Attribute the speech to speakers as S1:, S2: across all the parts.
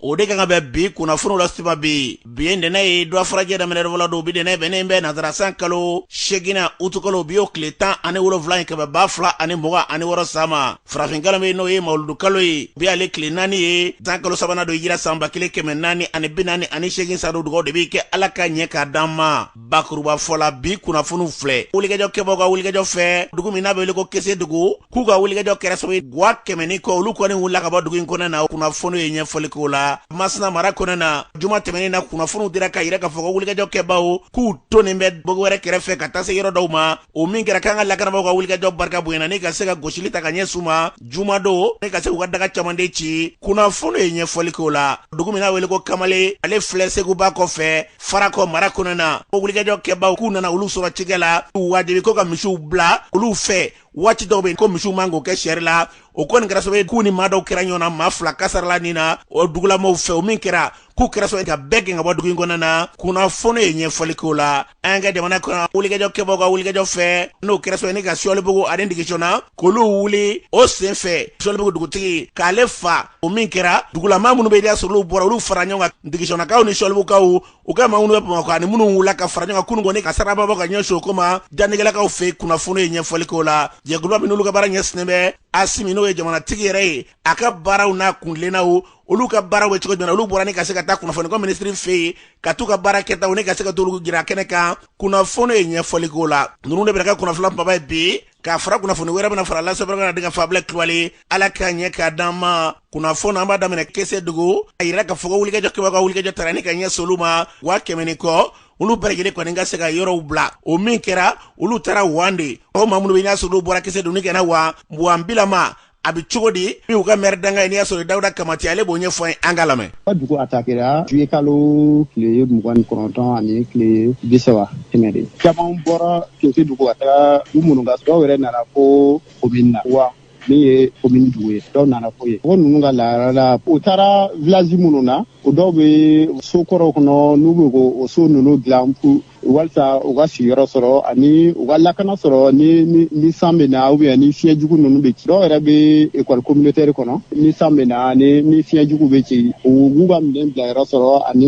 S1: O de kan ka bɛn bi kunnafoniw la siba bi. Bi ye ntɛnɛn ye, dɔ farajɛ daminɛ fɔlɔ don. Bi ntɛnɛn bɛnnen bɛ nansara san kalo seeginnan utukalo, bi o tile 17 ye, ka bɛn 2026 san ma. Farafin kalo min n'o ye mawuludu kalo ye, bi ale tile 4 ye, san kalo sabanan don, hijira san 1448 san don. Dugaw de bɛ kɛ, Ala ka ɲɛ k'a d'an ma. Bakuruba fɔ la, bi kunnafoniw filɛ. Wulikajɔ kɛbaw ka wulikajɔ fɛ, dugu min n'a bɛ wele ko Kesedugu, k'u ka wulikajɔ kɛra sababu ye gwa 100 ni kɔ, olu kɔni wulila ka bɔ dugu in kɔnɔ na. Kunnafoniw ye ɲɛfɔli k'o la. Masina mara kɔnɔ na, juma tɛmɛnen na, kunnafoniw dira k'a yira k'a fɔ ko wulikajɔ kɛbaw k'u tonnen bɛ bogo wɛrɛ kɛrɛfɛ ka taa se yɔrɔ dɔw ma. O min kɛra k'an ka lakanabaaw ka wulikajɔ barika bonyana ni ka se ka gosili ta ka ɲɛsin u ma jumadon, ni ka se k'u ka daga caman de ci. Kunnafoni ye ɲɛfɔli k'o la. Dugu min n'a wele ko Kamale, ale filɛ Seguba kɔfɛ, Farakɔ mara kɔnɔ na, ko wulikajɔ kɛbaw k'u nana olu sɔrɔ cikɛ la, u wajibi ko ka misiw bila olu fɛ. Waati dɔw bɛ yen ko misiw man k'o kɛ sɛri la. O kɔni kɛra sababu ye k'u ni maa dɔw kɛra ɲɔgɔn na, maa 2 kasarala nin na o dugulamaw fɛ. O min kɛra k'u kɛra sababu ye ka bɛɛ gɛn ka bɔ dugu in kɔnɔ na. Kunnafoni ye ɲɛfɔli k'o la. An ka jamana kɔnɔ, wulikajɔ kɛbaw ka wulikajɔ fɛ, n'o kɛra sababu ye ni ka Sɔlibugu ani Ndigisɔnna k'olu wuli. O sen fɛ, Sɔlibugu dugutigi k'ale fa. O min kɛra, dugulamaa minnu bɛ sɔrɔ olu bɔra, olu fara ɲɔgɔn kan, Ndigisɔnnakaw ni Sɔlibugukaw, u ka maa minnu bɛ Bamakɔ ani minnu wulila ka fara ɲɔgɔn kan kunun kɔni ka saraba bɔ ka ɲɛsin o ko ma dantigɛlakaw fɛ. Kunnafoni ye ɲɛfɔli k'o la. Jɛkuluba min n'olu ka baara ɲɛsinnen bɛ Asimi, n'o ye jamanatigi yɛrɛ ye, a ka baaraw n'a kuntilennaw, olu ka baaraw bɛ cogo jumɛn, olu bɔra ni ka se ka taa kunnafoni ko minisiri fɛ yen ka t'u ka baara kɛtaw ni ka se ka t'olu jira kɛnɛ kan. Kunnafoni ye ɲɛfɔli k'o la. Ninnu de bɛna kɛ kunnafoni kunbaba ye bi, k'a fara kunnafoni wɛrɛ bɛna fara lasɔrɔ ka Fabila Kulubali. Ala ka ɲɛ k'a d'an ma. Kunnafoni, an b'a daminɛ Kesedugu. A yira k'a fɔ ko wulikajɔ kɛbaw ka wulikajɔ taara ni ka ɲɛsin olu ma, wa 100 ni kɔ, olu bɛɛ lajɛlen kɔni ka se ka yɔrɔw bila. O min kɛra, olu taara wan de. O maa minnu bɛ n'a sɔrɔ olu bɔra Kesedugu ni ka na wa wan bilama, a bɛ cogo di? Min u ka mɛri dankan ye, n'i y'a sɔrɔ Dawuda Kamati, ale b'o ɲɛfɔ an ye, an k'a lamɛn.
S2: Ka dugu atakera juillet kalo tile 29 ani tile 30 tɛmɛnen. Caman bɔra Kesedugu ka taga du minnu ka, dɔw yɛrɛ nana fo commune na wa min ye commune dugu ye, dɔw nana fo yen. Mɔgɔ ninnu ka lahala la, u taara village minnu na, o dɔw bɛ so kɔrɔw kɔnɔ, n'u bɛ k'o so ninnu dilan walisa u ka sigiyɔrɔ sɔrɔ ani u ka lakana sɔrɔ ni san bɛ na ou bien ni fiɲɛ jugu ninnu bɛ ci. Dɔw yɛrɛ bɛ école communautaire kɔnɔ, ni san bɛ na ni fiɲɛ jugu bɛ ci, u b'u ka minɛn bila yɔrɔ sɔrɔ ani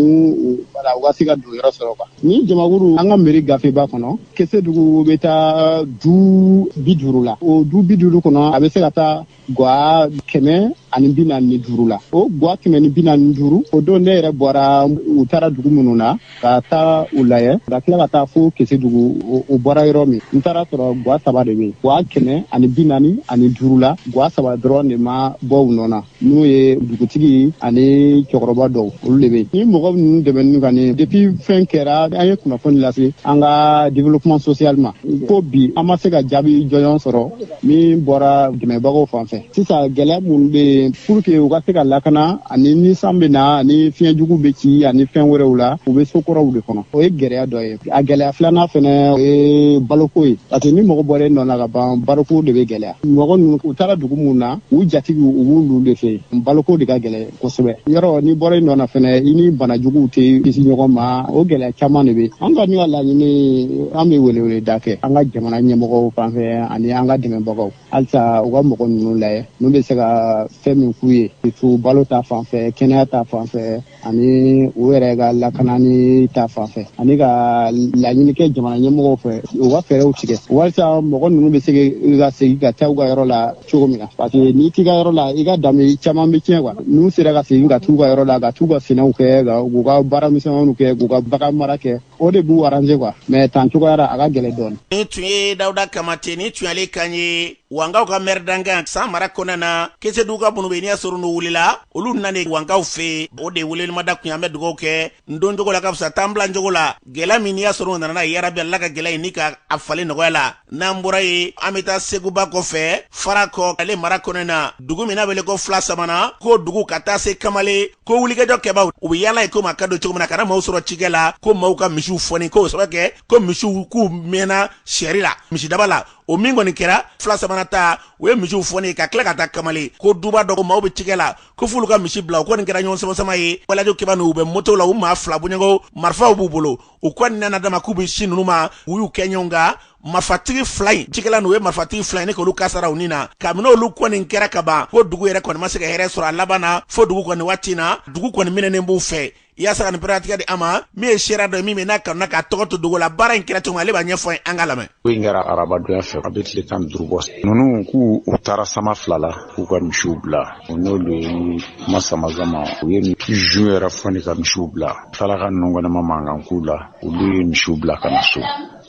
S2: wala u ka se ka don yɔrɔ sɔrɔ quoi. Ni jamakulu, an ka mairie gafeba kɔnɔ, Kesedugu bɛ taa du 50 la. O du 50 kɔnɔ, a bɛ se ka taa gwa 145 la. O gwa 145, o don ne yɛrɛ bɔra, u taara dugu minnu na ka taa u lajɛ, ka tila ka taa fo Kesedugu, u bɔra yɔrɔ min, n taara sɔrɔ gwa saba de bɛ yen. Gwa 145 la, gwa saba dɔrɔn de ma bɔ u nɔ na, n'o ye dugutigi ani cɛkɔrɔba dɔw, olu de bɛ yen. Ni mɔgɔ ninnu dɛmɛni kɔni, depuis fɛn kɛra, an ye kunnafoni lase an ka développement social ma, ko bi an ma se ka jaabi jɔnjɔn sɔrɔ min bɔra dɛmɛbagaw fan fɛ. Sisan gɛlɛya minnu bɛ yen pour que u ka se ka lakana ani ni san bɛ na ani fiɲɛ jugu bɛ ci ani fɛn wɛrɛw la, u bɛ so kɔrɔw de kɔnɔ, o ye gɛlɛya dɔ ye. A gɛlɛya filanan fɛnɛ, o ye baloko ye, parce que ni mɔgɔ bɔra i nɔ na ka ban, baloko de bɛ gɛlɛya. Mɔgɔ ninnu, u taara dugu minnu na, u jatigiw, u b'olu de fɛ yen, baloko de ka gɛlɛn kosɛbɛ. Yɔrɔ n'i bɔra i nɔ na fɛnɛ, i ni bana juguw tɛ kisi ɲɔgɔn ma, o gɛlɛya caman de bɛ. An ka ka laɲini, an bɛ weleweleda kɛ an ka jamana ɲɛmɔgɔw fan fɛ ani an ka dɛmɛbagaw, halisa u ka mɔgɔ ninnu lajɛ, n'u bɛ se ka fɛn min k'u ye, surtout balo ta fan fɛ, kɛnɛya ta fan fɛ ani u yɛrɛ ka lakanani ta fan fɛ, ani ka laɲini kɛ jamana ɲɛmɔgɔw fɛ, u ka fɛɛrɛw tigɛ walisa mɔgɔ ninnu bɛ se ka segin ka taa u ka yɔrɔ la cogo min na, parce que n'i t'i ka yɔrɔ la, i ka danbe caman bɛ tiɲɛ quoi. N'u sera ka segin ka t'u ka yɔrɔ la, ka t'u ka sɛnɛw kɛ, ka k'u ka baara misɛnninw kɛ, k'u ka bagan mara kɛ, o de b'u arranger quoi, mais tan cogoya la, a ka gɛlɛn dɔɔnin.
S1: Nin tun ye Dawuda Kamate, nin tun y'ale kan ye, Wankaw ka mɛri dankan san mara kɔnɔna na. Keseduguka minnu bɛ n'i y'a sɔrɔ n'u wulila, olu nana Wankaw fɛ yen. O de welewelemada kun ye. An bɛ dugawu kɛ n don cogo la ka fisa taa bila cogo la. Gɛlɛya min n'i y'a sɔrɔ nana n'a ye, yarabi Ala ka gɛlɛya in ni ka a falen nɔgɔya la. N'an bɔra yen, an bɛ taa Seguba kɔfɛ, Farakɔ ale mara kɔnɔna na, dugu min n'a wele ko Fila Samana, ko dugu ka taa se Kamalen, ko wulikajɔ kɛbaw, u bɛ yaala ye ko maa ka don cogo min na ka na maaw sɔrɔ cikɛ la, ko maaw ka misiw fɔni, k'o sababu kɛ ko misiw k'u mɛnna sɛri la, misidaba la. O min kɔni kɛra Fila Samana ta, u ye misiw fɔni ka tila ka taa Kamalen, ko duba dɔ, ko maaw bɛ cikɛ la, ko f'olu ka misi bila. O kɔni kɛra ɲɔgɔn sama-sama ye. Wulikajɔ kɛba n'u bɛ moto la, u maa 2 bɔɲɔgɔn, marifaw b'u bolo. U kɔni nana dama k'u bɛ sin ninnu ma, u y'u kɛ ɲɔgɔn kan. Marifatigi fila in cikɛla n'u ye marifatigi fila in ni k'olu kasara u ni na. Kabini olu kɔni kɛra ka ban, ko dugu yɛrɛ kɔni ma se ka hɛrɛ sɔrɔ a laban na, fo dugu kɔni waati na dugu kɔni minɛnen b'u fɛ. Yaasa ka nin pɛrɛntigɛ di an ma, min ye seereya dɔ ye, min bɛ n'a kanuna k'a tɔgɔ to dogo la, baara in kɛra cogo min, ale b'a ɲɛfɔ an ka lamɛn.
S3: Ko in kɛra arabadonya fɛ, a bɛ tile 15 bɔ. Ninnu k'u u taara sama fila la k'u ka misiw bila, u n'olu ye kuma sama sama, u ye ju yɛrɛ fɔ ka misiw bila. Falaka ninnu kɔni ma mankan k'u la, olu ye misiw bila ka na so.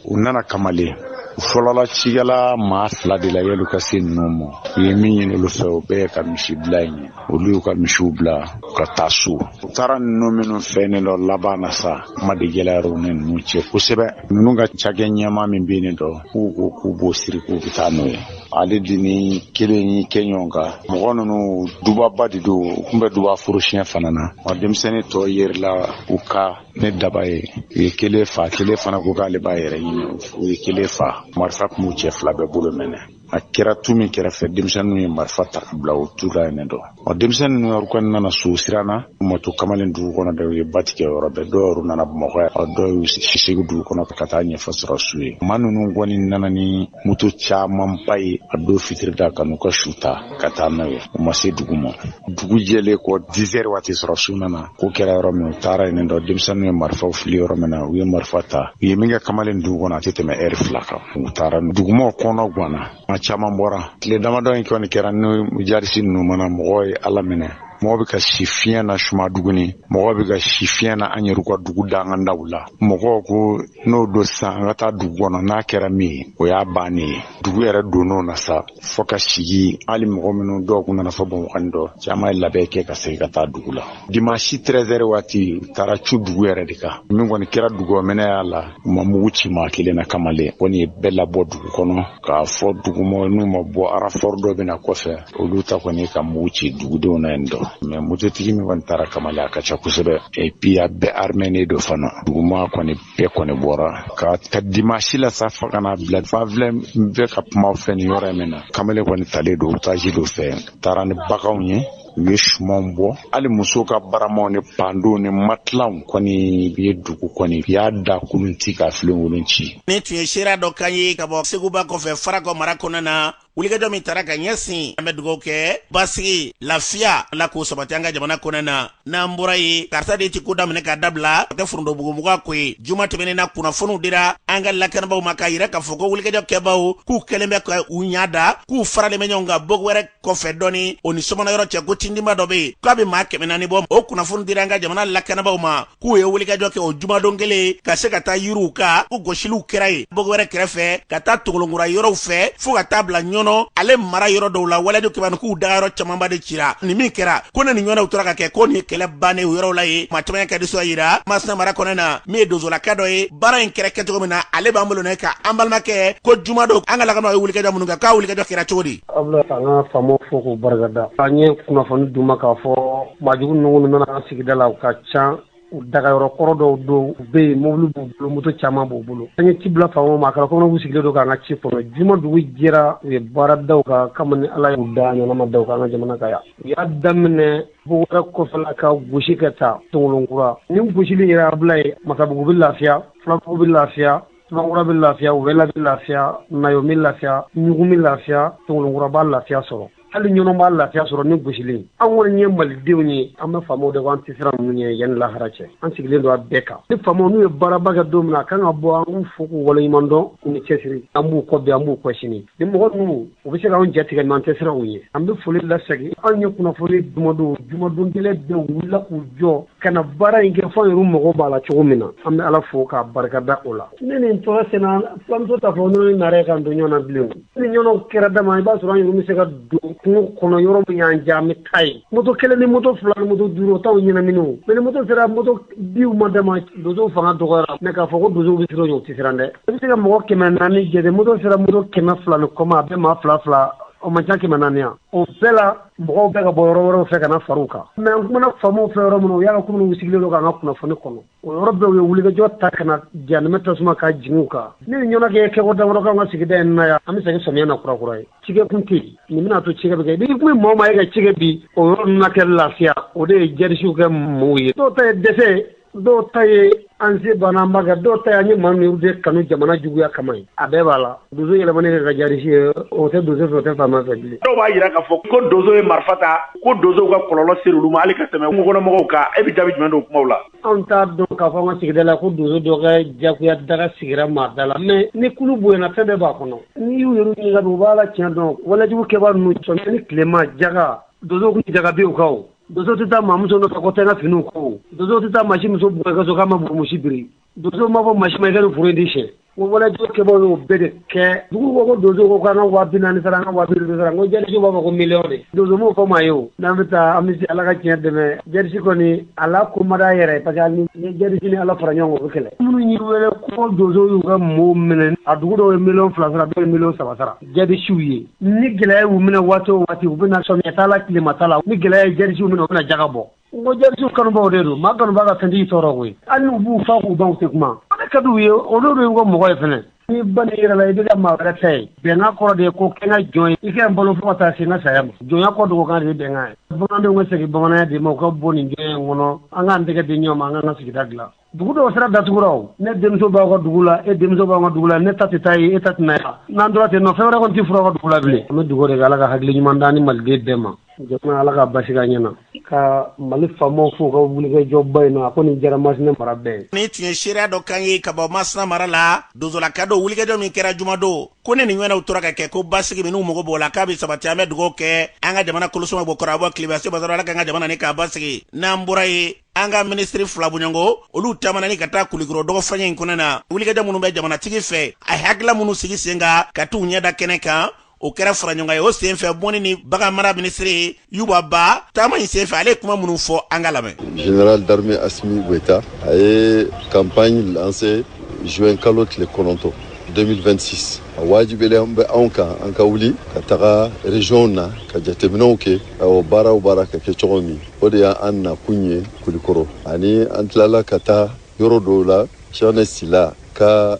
S3: U nana Kamalen, u fɔlɔla cikɛla maa fila de la yan'u ka se ninnu ma. U ye min ɲini olu fɛ, o bɛɛ ye ka misi bila in ye. Olu y'u ka misiw bila ka taa so. U taara ninnu minnu fɛ nin dɔ laban na sa, kuma de gɛlɛyara u ni ninnu cɛ kosɛbɛ. Ninnu ka cakɛ ɲɛmaa min bɛ yen dɔ, k'u ko k'u b'o siri k'u bɛ taa n'o ye. Ale de ni kelen y'i kɛ ɲɔgɔn kan. Mɔgɔ ninnu dubaba de don, u tun bɛ duba forosiɲɛ fana na. Wa denmisɛnnin tɔ yerila u ka ne daba ye, u ye kelen fa, kelen fana ko k'ale b'a yɛrɛ ɲini, u ye kelen fa. Marifa tun b'u cɛ fila bɛɛ bolo mɛnɛ. A kɛra tu min kɛrɛfɛ, denmisɛnninw ye marifa ta ka bila o tu la yen dɔ. Ɔ denmisɛnnin ninnu yɛrɛ kɔni nana so siranna, u ma to Kamalen dugu kɔnɔ dɛ, u ye ba tigɛ yɔrɔ bɛɛ. Dɔw yɛrɛ nana Bamakɔ yan, ɔ dɔw y'u Segu dugu kɔnɔ ka taa ɲɛfɔ sɔrɔsiw ye. Maa ninnu kɔni nana ni moto camanba ye a don fitiri da ka n'u ka su ta ka taa n'o ye. U ma se dugu ma. Dugu jɛlen kɔ 10 heures waati sɔrɔsiw nana. Ko kɛra yɔrɔ min, u taara yen dɔ, denmisɛnninw ye marifaw fili yɔrɔ min na, u ye marifa ta. U ye min kɛ Kamalen dugu kɔnɔ, a tɛ tɛmɛ ɛri 2 kan. U taara dugumɔgɔw kɔnɔ ganna, maa caman bɔra. Tile damadɔ in kɔni kɛra ni jarisi ninnu mana mɔgɔw ye Ala minɛ. Mɔgɔ bɛ ka si fiɲɛ na Sumadugu, mɔgɔ bɛ ka si fiɲɛ na an yɛrɛ ka dugu dangandaw la. Mɔgɔw ko n'o don sisan, an ka taa dugu kɔnɔ, n'a kɛra min ye, o y'a bannen ye. Dugu yɛrɛ donn'o na sa, fo ka sigi. Hali mɔgɔ minnu dɔw kun nana fɔ Bamakɔ dɔ, caman ye labɛn kɛ ka segin ka taa dugu la. Dimanche 13 heures waati, u taara cu dugu yɛrɛ de kan. Min kɔni kɛra dugu minɛ y'a la, u ma mugu ci maa kelen na Kamalen. Kɔni ye bɛɛ labɔ dugu kɔnɔ k'a fɔ dugumɔgɔ n'u ma bɔ, renfort dɔ bɛna kɔfɛ, olu ta kɔni ka mugu ci dugudenw na yen dɔ. Mais mototigi min kɔni taara Kamalen, a ka ca kosɛbɛ. Et puis a bɛɛ armé don fana. Duguma kɔni bɛɛ kɔni bɔra ka dimanche la sa, fo ka n'a bila fan filɛ bɛ ka kuma fɛ nin yɔrɔ in min na. Kamalen kɔni talen don otage dɔ fɛ, taara ni baganw ye, u ye sumanw bɔ, hali musow ka baramaw ni pandow ni matilanw kɔni ye dugu kɔni u y'a da kulun ci ka filenkolon ci.
S1: Nin tun ye seereya dɔ kan ye ka bɔ Seguba kɔfɛ, Farakɔ mara kɔnɔna na. Wulikajɔ min taara ka ɲɛsin, an bɛ dugawu kɛ basigi, lafiya, Ala k'o sabati an ka jamana kɔnɔna na. N'an bɔra yen, karisa de ti ko daminɛ k'a dabila, o tɛ forontobugumuga ko ye. Juma tɛmɛnen na, kunnafoniw dira an ka lakanabaaw ma k'a yira k'a fɔ ko wulikajɔ kɛbaaw k'u kɛlen bɛ ka u ɲa da, k'u faralen bɛ ɲɔgɔn kan bogo wɛrɛ kɔfɛ dɔɔni, o ni sɔmɔnɔ yɔrɔ cɛ, ko tintinba dɔ bɛ yen k'a bɛ maa 400 bɔ. O kunnafoni dira an ka jamana lakanabaaw ma k'u ye wulikajɔ kɛ o jumadon kelen ka se ka taa yiriw kan, ko gosiliw kɛra yen bogo wɛrɛ kɛrɛfɛ, ka taa togolonkura yɔrɔw fɛ, fo ka taa bila Ɲɔnɔ ale mara yɔrɔ dɔw la. Waleju kɛbani k'u daga yɔrɔ camanba de cira. Nin min kɛra ko ne ni ɲɔnɔw tora ka kɛ, ko nin ye kɛlɛ bannen o yɔrɔw la ye. Maa caman ka disɔn yira Masina mara kɔnɔ na, min ye donsolaka dɔ ye. Baara in kɛra kɛcogo min na, ale b'an bolo ka an balimakɛ ko jumadon an ka lakanaw ye wulikajɔ minnu kɛ, k'a wulikajɔ kɛra cogo di?
S4: Abula, an ka faamaw fo k'u barikada. An ye kunnafoni d'u ma k'a fɔ maajugu ninnu nana an sigida la, u ka ca, u dagayɔrɔ kɔrɔ dɔw don, u bɛ yen, mobili b'u bolo, moto caman b'u bolo. An ye ci bila faamaw ma, a kɛra kɔnɔ sigilen don k'an ka ci kɔnɔ. Juma dugu jɛra, u ye baara da kan kama ni Ala y'u da ɲɛnama da kan an ka jamana kan yan. U y'a daminɛ bogo wɛrɛ kɔfɛla ka gosi ka taa Tongolonkura. Ni gosili yɛrɛ bila ye, Masabugu bɛ lafiya, Fulabugu bɛ lafiya, Subankura bɛ lafiya, Wɛla bɛ lafiya, Nayo bɛ lafiya, Ɲugun bɛ lafiya, Tongolonkura b'a lafiya sɔrɔ, hali Ɲɔnɔ b'a lafiya sɔrɔ ni gosilen. An kɔni ye malidenw ye, an bɛ faamaw de an tɛ siran ninnu ɲɛ yanni lahara cɛ. An sigilen don a bɛɛ kan. Ni faamaw n'u ye baaraba kɛ don min na, a kan ka bɔ, an k'u fo k'u waleɲuman dɔn, u ni cɛsiri. An b'u kɔ bi, an b'u kɔ sini. Ni mɔgɔ ninnu, u bɛ se k'anw jɛ tigɛ, mais an tɛ siran u ɲɛ. An bɛ foli lasegin. Anw ye kunnafoni jumadon, jumadon kelen bɛɛ wulila k'u jɔ ka na baara in kɛ fo an yɛrɛ mago b'a la cogo min na. An bɛ Ala fo k'a barikada o la. Ne nin tora senna, fulamuso t'a fɔ nɔnɔ ni nare kan don ɲɔgɔn na bilen. Ni ɲɔnɔ kɛra dama, i b'a sɔrɔ an yɛrɛ bɛ se ka don kungo kɔnɔ yɔrɔ min y'an diya, an bɛ taa yen. Moto kelen ni moto fila ni moto duuru, o t'anw ɲɛnamini o. Mais ni moto sera moto biw ma dama, donsow fanga dɔgɔyara. Mais k'a fɔ ko donsow bɛ siran o ɲɛ, u tɛ siran dɛ. I bɛ se ka mɔgɔ 400 jate, moto sera moto 200 ni kɔma, a bɛ maa fila fila, o man ca 400 yan. O bɛɛ la, mɔgɔw bɛ ka bɔ yɔrɔ wɛrɛw fɛ ka na far'u kan. Mais an kumana faamaw fɛ yɔrɔ min na, u y'a ka komi u sigilen don k'an ka kunnafoni kɔnɔ. O yɔrɔ bɛɛ, u ye wulikajɔ ta ka na janimɛ tasuma ka jigin u kan. Ni nin ɲɔgɔn kɛ kɛko damadɔ k'an ka sigida in na yan, an bɛ segin samiya na kura kura ye. Cikɛ kun tɛ yen, nin bɛna to cikɛ bɛ kɛ. N'i kun bɛ maa o maa ye ka cikɛ bi, o yɔrɔ ninnu na kɛ lafiya, o de ye jadisiw kɛ mɔgɔw ye. Dɔw ta ye dɛsɛ ye. Dɔw ta ye an se banna an b'a kɛ, dɔw ta ye an ye maa minnu de kanu jamana juguya kama ye, a bɛɛ b'a la. Donso yɛlɛmani kɛ ka jarisi ye, o tɛ donso fɛ, o tɛ faama fɛ bilen.
S5: Dɔw b'a jira k'a fɔ ko donso ye marifa ta, ko donsow ka kɔlɔlɔ sera olu ma hali ka tɛmɛ kungokɔnɔmɔgɔw kan. E bɛ jaabi jumɛn d'o kumaw la?
S4: Anw t'a dɔn k'a fɔ an ka sigida la ko donso dɔ ka jagoya daga sigira maa da la, mais ni kulu bonyana fɛn bɛɛ b'a kɔnɔ. N'i y'u yɛrɛ ɲininka, u b'a la tiɲɛ dɔn. Walejugu kɛbaa ninnu, sɔmiya ni tilema jaga, donso kun jaga bɛ u kan o. Donso tɛ taa maamuso nɔfɛ ko tɛ n ka finiw ko. Donso tɛ taa masi muso bugɔ i ka so k'a ma burumusi biri. Donso m'a fɔ masi ma i ka nin foro in di siɲɛ. Ko walejugu kɛbaaw y'o bɛɛ de kɛ. Dugu ko ko donso ko k'an ka 40 000 sara, an ka 50 000 sara. N ko jadisi b'a fɔ ko miliyɔn de. Donso m'o fɔ maa ye o. N'an bɛ taa, an bɛ se Ala ka tiɲɛ dɛmɛ. Jadisi kɔni a la ko ma d'a yɛrɛ, parce que ni jadisi ni Ala fara ɲɔgɔn kan, o bɛ kɛlɛ. Minnu y'i wele ko donso y'u ka mɔɔw minɛ, a dugu dɔw ye 2 miliyɔn sara, dɔw ye 3 miliyɔn sara. Jadisiw ye. Ni gɛlɛya y'u minɛ waati o waati, u bɛna sɔmiya t'a la, tilema t'a la. Ni gɛlɛya ye jadisiw minɛ, u bɛna jaga bɔ. N ko jadisiw kanubaw de don. Maa kanuba ka fɛntigi tɔɔrɔ koyi. Hali n'u b'u fa k'u ban, u tɛ kuma. O de ka d'u ye, olu de y'u ka mɔgɔ ye fɛnɛ. N'i ba n'i yɛrɛ la, i bɛ ka maa wɛrɛ ta ye. Bɛnkan kɔrɔ de ye ko kɛ n ka jɔn ye, i ka n balo fo ka taa se n ka saya ma. Jɔnya kɔ dogo kan de ye bɛnkan ye. Bamanandenw ka segin bamananya de ma, u ka bɔ nin jɔnya in kɔnɔ. An k'an tɛgɛ di ɲɔgɔn ma, an k'an ka sigida dilan. Dugu dɔw sira datugura o. Ne denmuso b'aw ka dugu la, e denmuso b'aw ka dugu la, ne ta tɛ taa yen, e ta tɛ na yan. N'an tora ten nɔ, fɛn wɛrɛ kɔni tɛ furu aw ka dugu la bilen. An bɛ dugawu de kɛ, Ala ka hakili ɲuman d'an ni maliden bɛɛ ma. Jamana, Ala ka basi ka ɲɛ na. Ka Mali faamaw fo u ka wulikajɔba in na, a ko nin diyara Masina mara bɛɛ ye.
S1: Nin tun ye seereya dɔ kan ye ka bɔ Masina mara la, donsolaka dɔ wulikajɔ min kɛra jumadon, ko ne ni ɲɔgɔnnaw tora ka kɛ ko basigi minnu mago b'o la k'a bɛ sabati. An bɛ dugawu kɛ an ka jamana kolosoma bɔ kɔrɔ bɔ tileba se basɔrɔ, Ala k'an ka jamana ni k'a basigi. N'an bɔra yen, an ka minisiri fila bɔɲɔgɔnko, olu taamana ni ka taa Kulikɔrɔ dɔgɔfanya in kɔnɔ na, wulikajɔ minnu bɛ jamanatigi fɛ, a hakilila minnu sigi sen kan ka t'u ɲɛda kɛnɛ kan, o kɛra fara ɲɔgɔn ye. O sen fɛ, mɔni ni bagan mara minisiri Yuba Ba, taama in sen fɛ, ale ye kuma minnu fɔ, an ka lamɛn.
S6: Général d'armée Assimi Goïta a ye campagne lancée juin kalo tile 9 2026. A wajibilen bɛ anw kan, an ka wuli ka taga région na ka jateminɛw kɛ, o baaraw baara ka kɛ cogo min. O de y'an nakun ye Kulikɔrɔ. Ani an tilala ka taa yɔrɔ dɔw la, Cheikhna Sila ka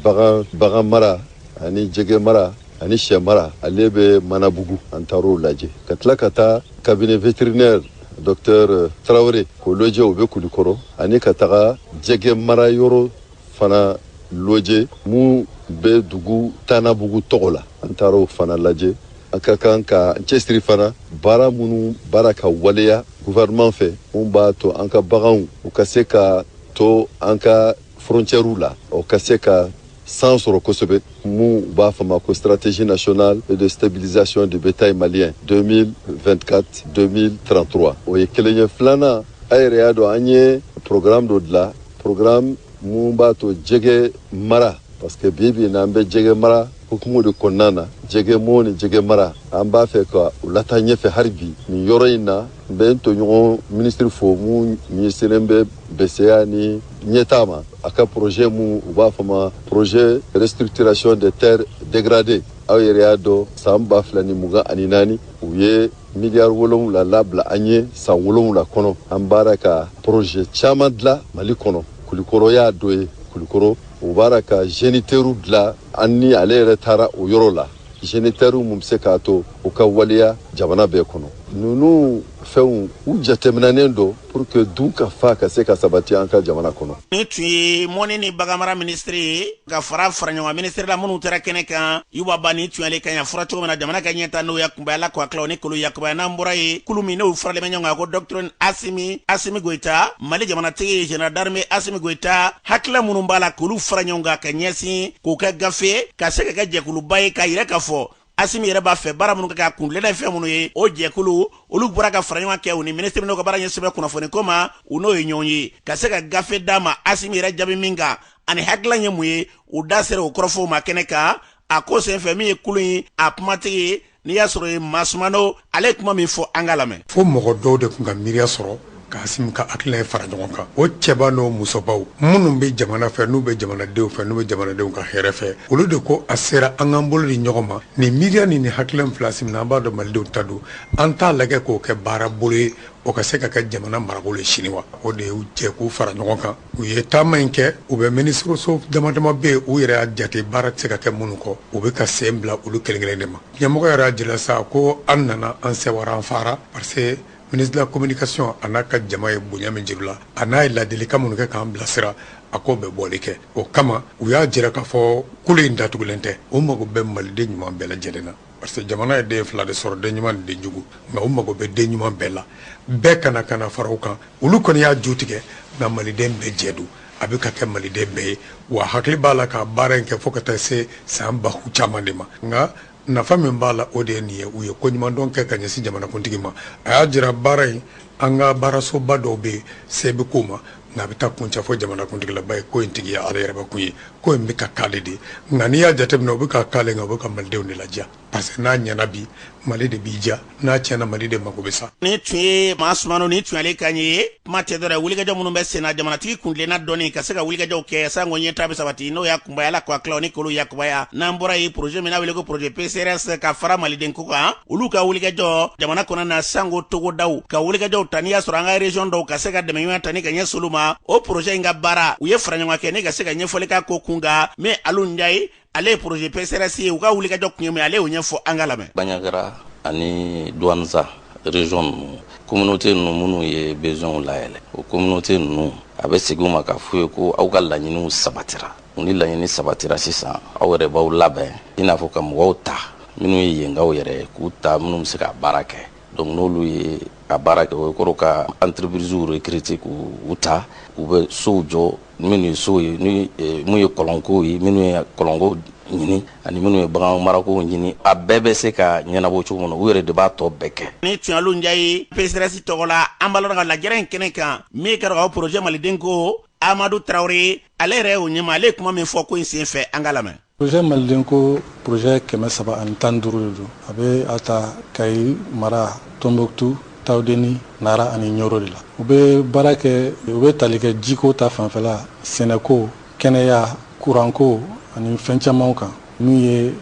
S6: bagan mara ani jɛgɛ mara ani sɛ mara, ale bɛ Manabugu, an taar'o lajɛ. Ka tila ka taa cabinet vétérinaire docteur Traoré k'o lajɛ, o bɛ Kulikɔrɔ. Ani ka taga jɛgɛ mara yɔrɔ fana lajɛ mun bɛ dugu Tanabugu tɔgɔ la, an taar'o fana lajɛ. An ka kan ka an cɛsiri fana, baara minnu baara ka waleya gouvernement fɛ, mun b'a to an ka baganw u ka se ka to an ka frontières la, o ka se ka san sɔrɔ kosɛbɛ, mun u b'a fɔ ma ko stratégie nationale de stabilisation du bétail malien 2024-2033. O ye kelen ye. Filanan, a yɛrɛ y'a dɔn, an ye programme dɔ dilan, programme mun b'a to jɛgɛ mara, parce que bi bi in na an bɛ jɛgɛ mara hukumu de kɔnɔna na. Jɛgɛ mɔ ni jɛgɛ mara, an b'a fɛ ka u lataa ɲɛfɛ hali bi nin yɔrɔ in na. N bɛ n tɔɲɔgɔn minisiri fo mun ɲɛsinnen bɛ bɛsɛya ni ɲɛtaa ma, a ka projet mun u b'a fɔ ma projet restructuration des terres dégradées. Aw yɛrɛ y'a dɔn, san 2024, u ye miliyari 7 labila an ye san 7 kɔnɔ. An baara ka projet caman dilan Mali kɔnɔ, Kulikɔrɔ y'a dɔ ye. Kulikɔrɔ, u b'ara ka géniteurs dilan. An ni ale yɛrɛ taara o yɔrɔ la, géniteurs mun bɛ se k'a to u ka waleya jamana bɛɛ kɔnɔ. Ninnu fɛnw u jateminɛnen don pour que dun ka fa ka se ka sabati an ka jamana kɔnɔ.
S1: Ni tun ye mɔni ni baganmara minisiri ye ka fara fara ɲɔgɔn minisiri la minnu taara kɛnɛ kan. Yuba Ba, ni tun y'ale kan ya fɔra cogo min na, jamana ka ɲɛta n'o ya kunbɛ, Ala ko a tilaw ni kolo yakubaya. N'an bɔra ye, kulu min n'o faralen bɛ ɲɔgɔn kan ko docteur Asimi Goyita, Mali jamanatigi général d'armée Asimi Goyita, hakilila minnu b'a la k'olu fara ɲɔgɔn kan ka ɲɛsin k'o kɛ gafe ka se ka kɛ jɛkuluba ye, k'a yira k'a fɔ Asimi yɛrɛ b'a fɛ baara minnu ka kɛ, a kuntilenna ye fɛn minnu ye, o jɛkulu olu bɔra ka fara ɲɔgɔn kɛ. U ni minisiri n'o ka baara ɲɛsin bɛ kunnafoni ko ma, u n'o ye ɲɔgɔn ye ka se ka gafe d'a ma. Asimi yɛrɛ jaabi min kan ani hakilila ye mun ye, u da sera o kɔrɔfɔw ma kɛnɛ kan. A ko senfɛ, min ye kulu in a kumatigi, n'i y'a sɔrɔ ye Masumano, ale ye kuma min fɔ, an ka lamɛn.
S7: Fo mɔgɔ dɔw de tun ka miiriya sɔrɔ ka Asimi ka hakilina ye fara ɲɔgɔn kan. O cɛba n'o musobaw minnu bɛ jamana fɛ, n'u bɛ jamanadenw fɛ, n'u bɛ jamanadenw ka hɛrɛ fɛ, olu de ko a sera an k'an bolo di ɲɔgɔn ma. Nin miiriya ni nin hakilina fila Asimi na, an b'a dɔn malidenw ta don, an t'a lajɛ k'o kɛ baara bolo ye, o ka se ka kɛ jamana marabolo ye sini wa. O de y'u jɛ k'u fara ɲɔgɔn kan, u ye taama in kɛ. U bɛ minisiriso dama dama bɛ yen, u yɛrɛ y'a jate baara tɛ se ka kɛ minnu kɔ, u bɛ ka sen bila olu kelen kelen de ma. Ɲɛmɔgɔ yɛrɛ y'a jira sa ko an nana, an sɛwara, an fara, parce que Ministre de la communication a n'a ka jama ye bonya min jir'u la, a n'a ye ladilikan minnu kɛ k'an bilasira, a k'o bɛ bɔli kɛ. O kama u y'a jira k'a fɔ kulu in datugulen tɛ, u mago bɛ maliden ɲuman bɛɛ lajɛlen na, parce que jamana ye den fila de sɔrɔ, den ɲuman ni den jugu, nka u mago bɛ den ɲuman bɛɛ la, bɛɛ kana kana fara u kan. Olu kɔni y'a ju tigɛ, nka maliden bɛɛ jɛ don, a bɛ ka kɛ maliden bɛɛ ye, wa hakili b'a la ka baara in kɛ fo ka taa se san baku caman de ma. Nka nafa min b'a la, o de ye nin ye, u ye koɲumandɔn kɛ ka ɲɛsin jamanakuntigi ma. A y'a jira baara in, an ka baarasoba dɔw bɛ yen, se bɛ k'o ma, nka a bɛ taa kuncɛ fo jamanakuntigi la, ba ye ko in tigi ye ale yɛrɛbakun ye, ko in bɛ ka k'ale de ye. Nka n'i y'a jateminɛ, u bɛ ka k'ale, nka u bɛ ka malidenw de ladiya, parce que n'a ɲɛna bi, Mali de b'i diya, n'a tiɲɛna, Mali de mako bɛ sa.
S1: Ni tun ye maa Sumano, ni tun y'ale kan ye. Kuma tɛ dɔrɔn, wulikajɔ minnu bɛ senna, jamanatigi kuntilenna dɔɔni ka se ka wulikajɔw kɛ sanko ɲɛtaa bɛ sabati, n'o y'a kunbaya la k'a tila ni k'olu yakubaya. N'an bɔra yen, projet min n'a wele ko projet PCRS ka fara maliden ko kan, olu ka wulikajɔ jamana kɔnɔ na, sanko togodaw ka wulikajɔw ta, n'i y'a sɔrɔ an ka région dɔw ka se ka dɛmɛ ɲuman ta ni ka ɲɛsin olu ma. O projet in ka baara, u ye fara ɲɔgɔn kɛ ni ka se ka ɲɛfɔli k'a ko kun kan. Min Alu Njaye, ale ye projet PCRS ye, u ka wulikajɔ kun ye min, ale y'o ɲɛfɔ, an ka lamɛn.
S8: Bandiagara ani Douentza région ninnu, communauté ninnu minnu ye besoin layɛlɛ, o communauté ninnu, a bɛ segin u ma k'a f'u ye ko aw ka laɲiniw sabatira. U ni laɲini sabatira sisan, aw yɛrɛ b'aw labɛn, i n'a fɔ ka mɔgɔw ta minnu ye yenkaw yɛrɛ ye, k'u ta minnu bɛ se ka baara kɛ. Donc n'olu ye a baara kɛ, o kɔrɔ ka entreprise recruter k'u ta, u bɛ sow jɔ, minnu ye sow ye, ni mun ye kɔlɔnko ye, minnu ye kɔlɔnko ɲini ani minnu ye bagan marako ɲini, a bɛɛ bɛ se ka ɲɛnabɔ cogo min na, u yɛrɛ de b'a tɔ bɛɛ kɛ.
S1: Ni tun y'Alu Njaye PCRS tɔgɔ la. An b'a ka lajɛrɛ in kɛnɛ kan, min kɛra ka projet maliden ko, Amadu Tarawele, ale yɛrɛ y'o ɲɛma, ale ye kuma min fɔ ko in sen fɛ, an ka lamɛn.
S9: Projet maliden ko, projet 315 de don. A bɛ a ta Kayi mara, Tombouctou, Tawudeni, Nara ani Ɲoro de la. U bɛ baara kɛ, u bɛ tali kɛ jiko ta fanfɛla, sɛnɛko, kɛnɛya, kuranko ani fɛn camanw kan, min ye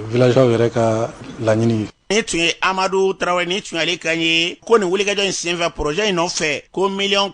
S9: villageois yɛrɛ ka laɲini ye.
S1: Ni tun ye Amadu Tarawele, ni tun y'ale kan ye ko nin wulikajɔ in senfɛ, projet in nɔfɛ, ko 871 miliyɔn,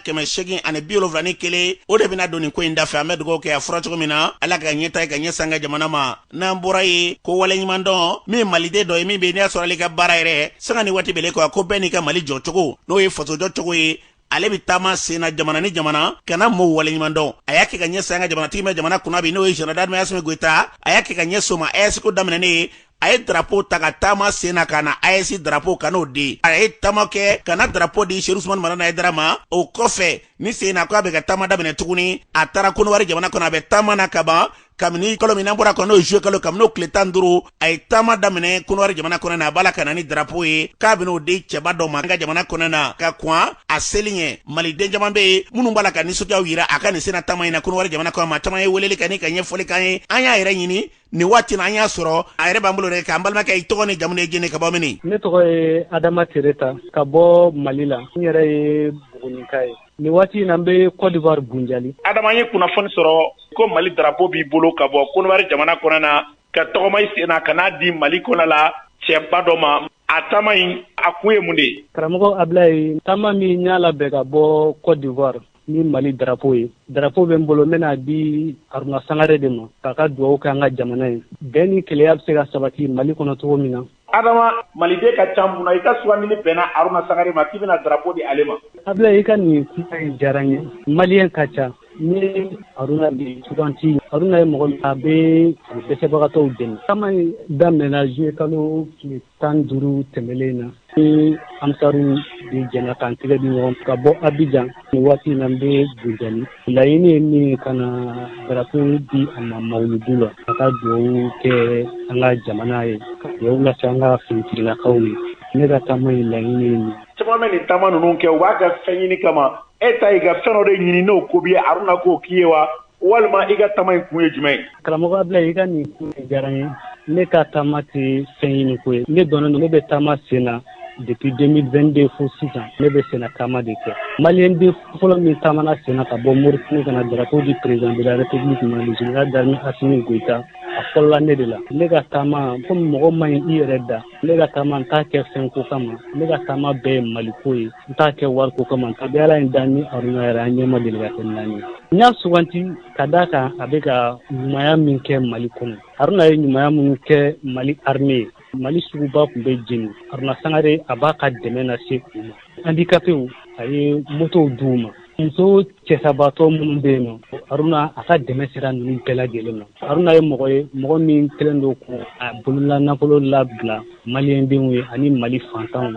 S1: o de bɛna don nin ko in dafɛ. An bɛ dugawu kɛ, a fɔra cogo min na, Ala ka ɲɛta ye ka ɲɛ san ka jamana ma. N'an bɔra yen, ko waleɲuman dɔn min maliden dɔ ye, min bɛ yen n'i y'a sɔrɔ ale ka baara yɛrɛ sanga ni waati bɛɛ kɔ, ko bɛɛ n'i ka Mali jɔ cogo, n'o ye fasojɔ cogo ye, ale bɛ taama sen na jamana ni jamana ka na mɔɔw waleɲuman dɔn. A y'a kɛ ka ɲɛsin an ka jamanatigi bɛ jamana kunna bi, n'o ye général d'armée Asimi Goyita. A y'a kɛ ka ɲɛsin o ma. AES ko daminɛnen ye, a ye drapeau ta ka taama sen na ka na AES drapeau ka n'o di. A ye taama kɛ ka na drapeau di Chérif Ousmane Madani Haïdara ma. O kɔfɛ, ni sen na ko a bɛ ka taama daminɛ tuguni, a taara Kɔnɔwari jamana kɔnɔ. A bɛ taama na ka ban kabini kalo min n'an bɔra kɔnɔ, n'o ye juillet kalo, kabini o tile 15, a ye taama daminɛ Kɔnɔwari jamana kɔnɔ na. A b'a la ka na ni drapeau ye k'a bɛn'o di cɛba dɔ ma an ka jamana kɔnɔ na ka kɔn a seli ɲɛ. Maliden caman bɛ yen minnu b'a la ka nisɔndiyaw yira a ka nin senna taama in na Kɔnɔwari jamana kɔnɔ. Maa caman ye weleli kɛ ni ka ɲɛfɔli k'an ye. An y'a yɛrɛ ɲini nin waati na, an y'a sɔrɔ a yɛrɛ b'an bolo dɛ. K'an balimakɛ, i tɔgɔ ni jamu ye jɛnɛ, ka bɔ mini?
S10: Ne tɔgɔ ye Adama Tereta, ka bɔ Mali la. N yɛrɛ ye Buguninka ye. Nin waati in na, n bɛ Côte d'Ivoire, Bunjali.
S5: Adama, an ye kunnafoni sɔrɔ ko Mali drapeau b'i bolo ka bɔ Kɔnɔwari jamana kɔnɔ na ka tɔgɔma i sen na ka n'a di Mali kɔnɔ la cɛba dɔ ma. A taama in, a kun ye mun de ye?
S10: Karamɔgɔ Abilaye, taama min y'a labɛn ka bɔ Côte d'Ivoire ni Mali drapeau ye, drapeau bɛ n bolo, n bɛna di Haruna Sangare de ma k'a ka dugawu kɛ an ka jamana ye, bɛn ni keleya bɛ se ka sabati Mali kɔnɔ cogo min na.
S5: Adama, maliden ka ca mun na i ka sugandili bɛnna Haruna Sangare ma k'i bɛna drapeau di ale ma?
S10: Abilaye, i ka nin kuma in diyara n ye. Maliyɛn ka ca ni Haruna de suganti. Haruna ye mɔgɔ min, a bɛ dɛsɛbagatɔw dɛmɛ. Taama in daminɛna juillet kalo tile 15 tɛmɛlen na, ni Ansaru de jɛna k'an tɛgɛ di ɲɔgɔn ka bɔ Abidjan. Nin waati in na, n bɛ Bunjali. Laɲini ye min ka na drapeau di a ma mawuludu la, ka ka dugawu kɛ an ka jamana ye, ka dugawu lase an ka finitigilakaw ye. Ne ka taama in laɲini ye nin.
S5: Caman bɛ nin taama ninnu kɛ, u b'a kɛ fɛn ɲini kama. E ta, i ka fɛn dɔ de ɲini n'o ko b'i ye, Haruna k'o k'i ye wa, walima i ka taama in kun ye jumɛn ye?
S10: Karamɔgɔ Abilaye, i ka nin kun diyara n ye. Ne ka taama tɛ fɛn ɲini ko ye. Ne dɔnnen don, ne bɛ taama sen na depuis 2022 fo sisan, ne bɛ senna taama de kɛ. Maliyɛn den fɔlɔ min taamana senna ka bɔ Mauritanie ka na drapeau di président de la République ma, le général d'armée Assimi Goïta, a fɔlɔla ne de la. Ne ka taama, komi mɔgɔ man ɲi i yɛrɛ da, ne ka taama n t'a kɛ fɛn ko kama. Ne ka taama bɛɛ ye Maliko ye, n t'a kɛ wariko kama. Kabi Ala ye n da ni Haruna yɛrɛ, an ɲɛ ma deli ka kɛ naani ye. N y'a suganti ka d'a kan a bɛ ka ɲumanya min kɛ Mali kɔnɔ. Haruna ye ɲumanya minnu kɛ Mali armée ye, Mali suguba tun bɛ jeni, Haruna Sangare a b'a ka dɛmɛ lase u ma. Handicapéw, a ye motow di u ma. Muso cɛsabaatɔ minnu bɛ yen nɔ, Haruna a ka dɛmɛ sera ninnu bɛɛ lajɛlen ma. Haruna ye mɔgɔ ye, mɔgɔ min kɛlen don k'a bolola nafolo labila maliyɛndenw ye ani Mali fantanw.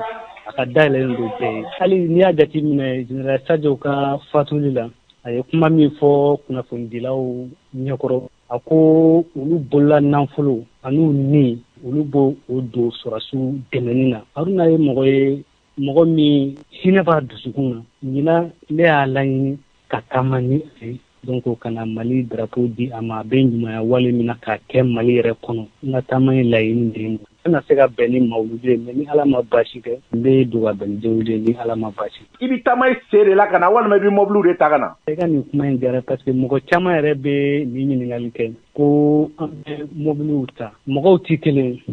S10: A ka dayɛlɛlen don bɛɛ ye. Hali n'i y'a jateminɛ général Sadio ka fatuli la, a ye kuma min fɔ kunnafonidilaw ɲɛkɔrɔ, a ko olu bolola nafolo an'u ni olu b'o o don sɔrɔdasiw dɛmɛni na. Haruna ye mɔgɔ ye, mɔgɔ min hinɛ b'a dusukun na. Ɲinan ne y'a laɲini ka taama ni a ye, donc ka na Mali drapeau di a ma. A bɛ ɲumanya wale min na k'a kɛ Mali yɛrɛ kɔnɔ, n ka taama ye laɲini de ye. N tɛna se ka bɛn ni mawuludu ye, mais ni Ala ma baasi kɛ, n bɛ don ka bɛn ni denwulu ye, ni Ala ma baasi kɛ.
S5: I bɛ taama i sen de la ka na walima i bɛ mɔbiliw de ta ka na?
S10: I ka nin kuma in diyara, parce que mɔgɔ caman yɛrɛ bɛ nin ɲininkali kɛ ko an bɛ mɔbiliw ta. Mɔgɔw tɛ kelen ye.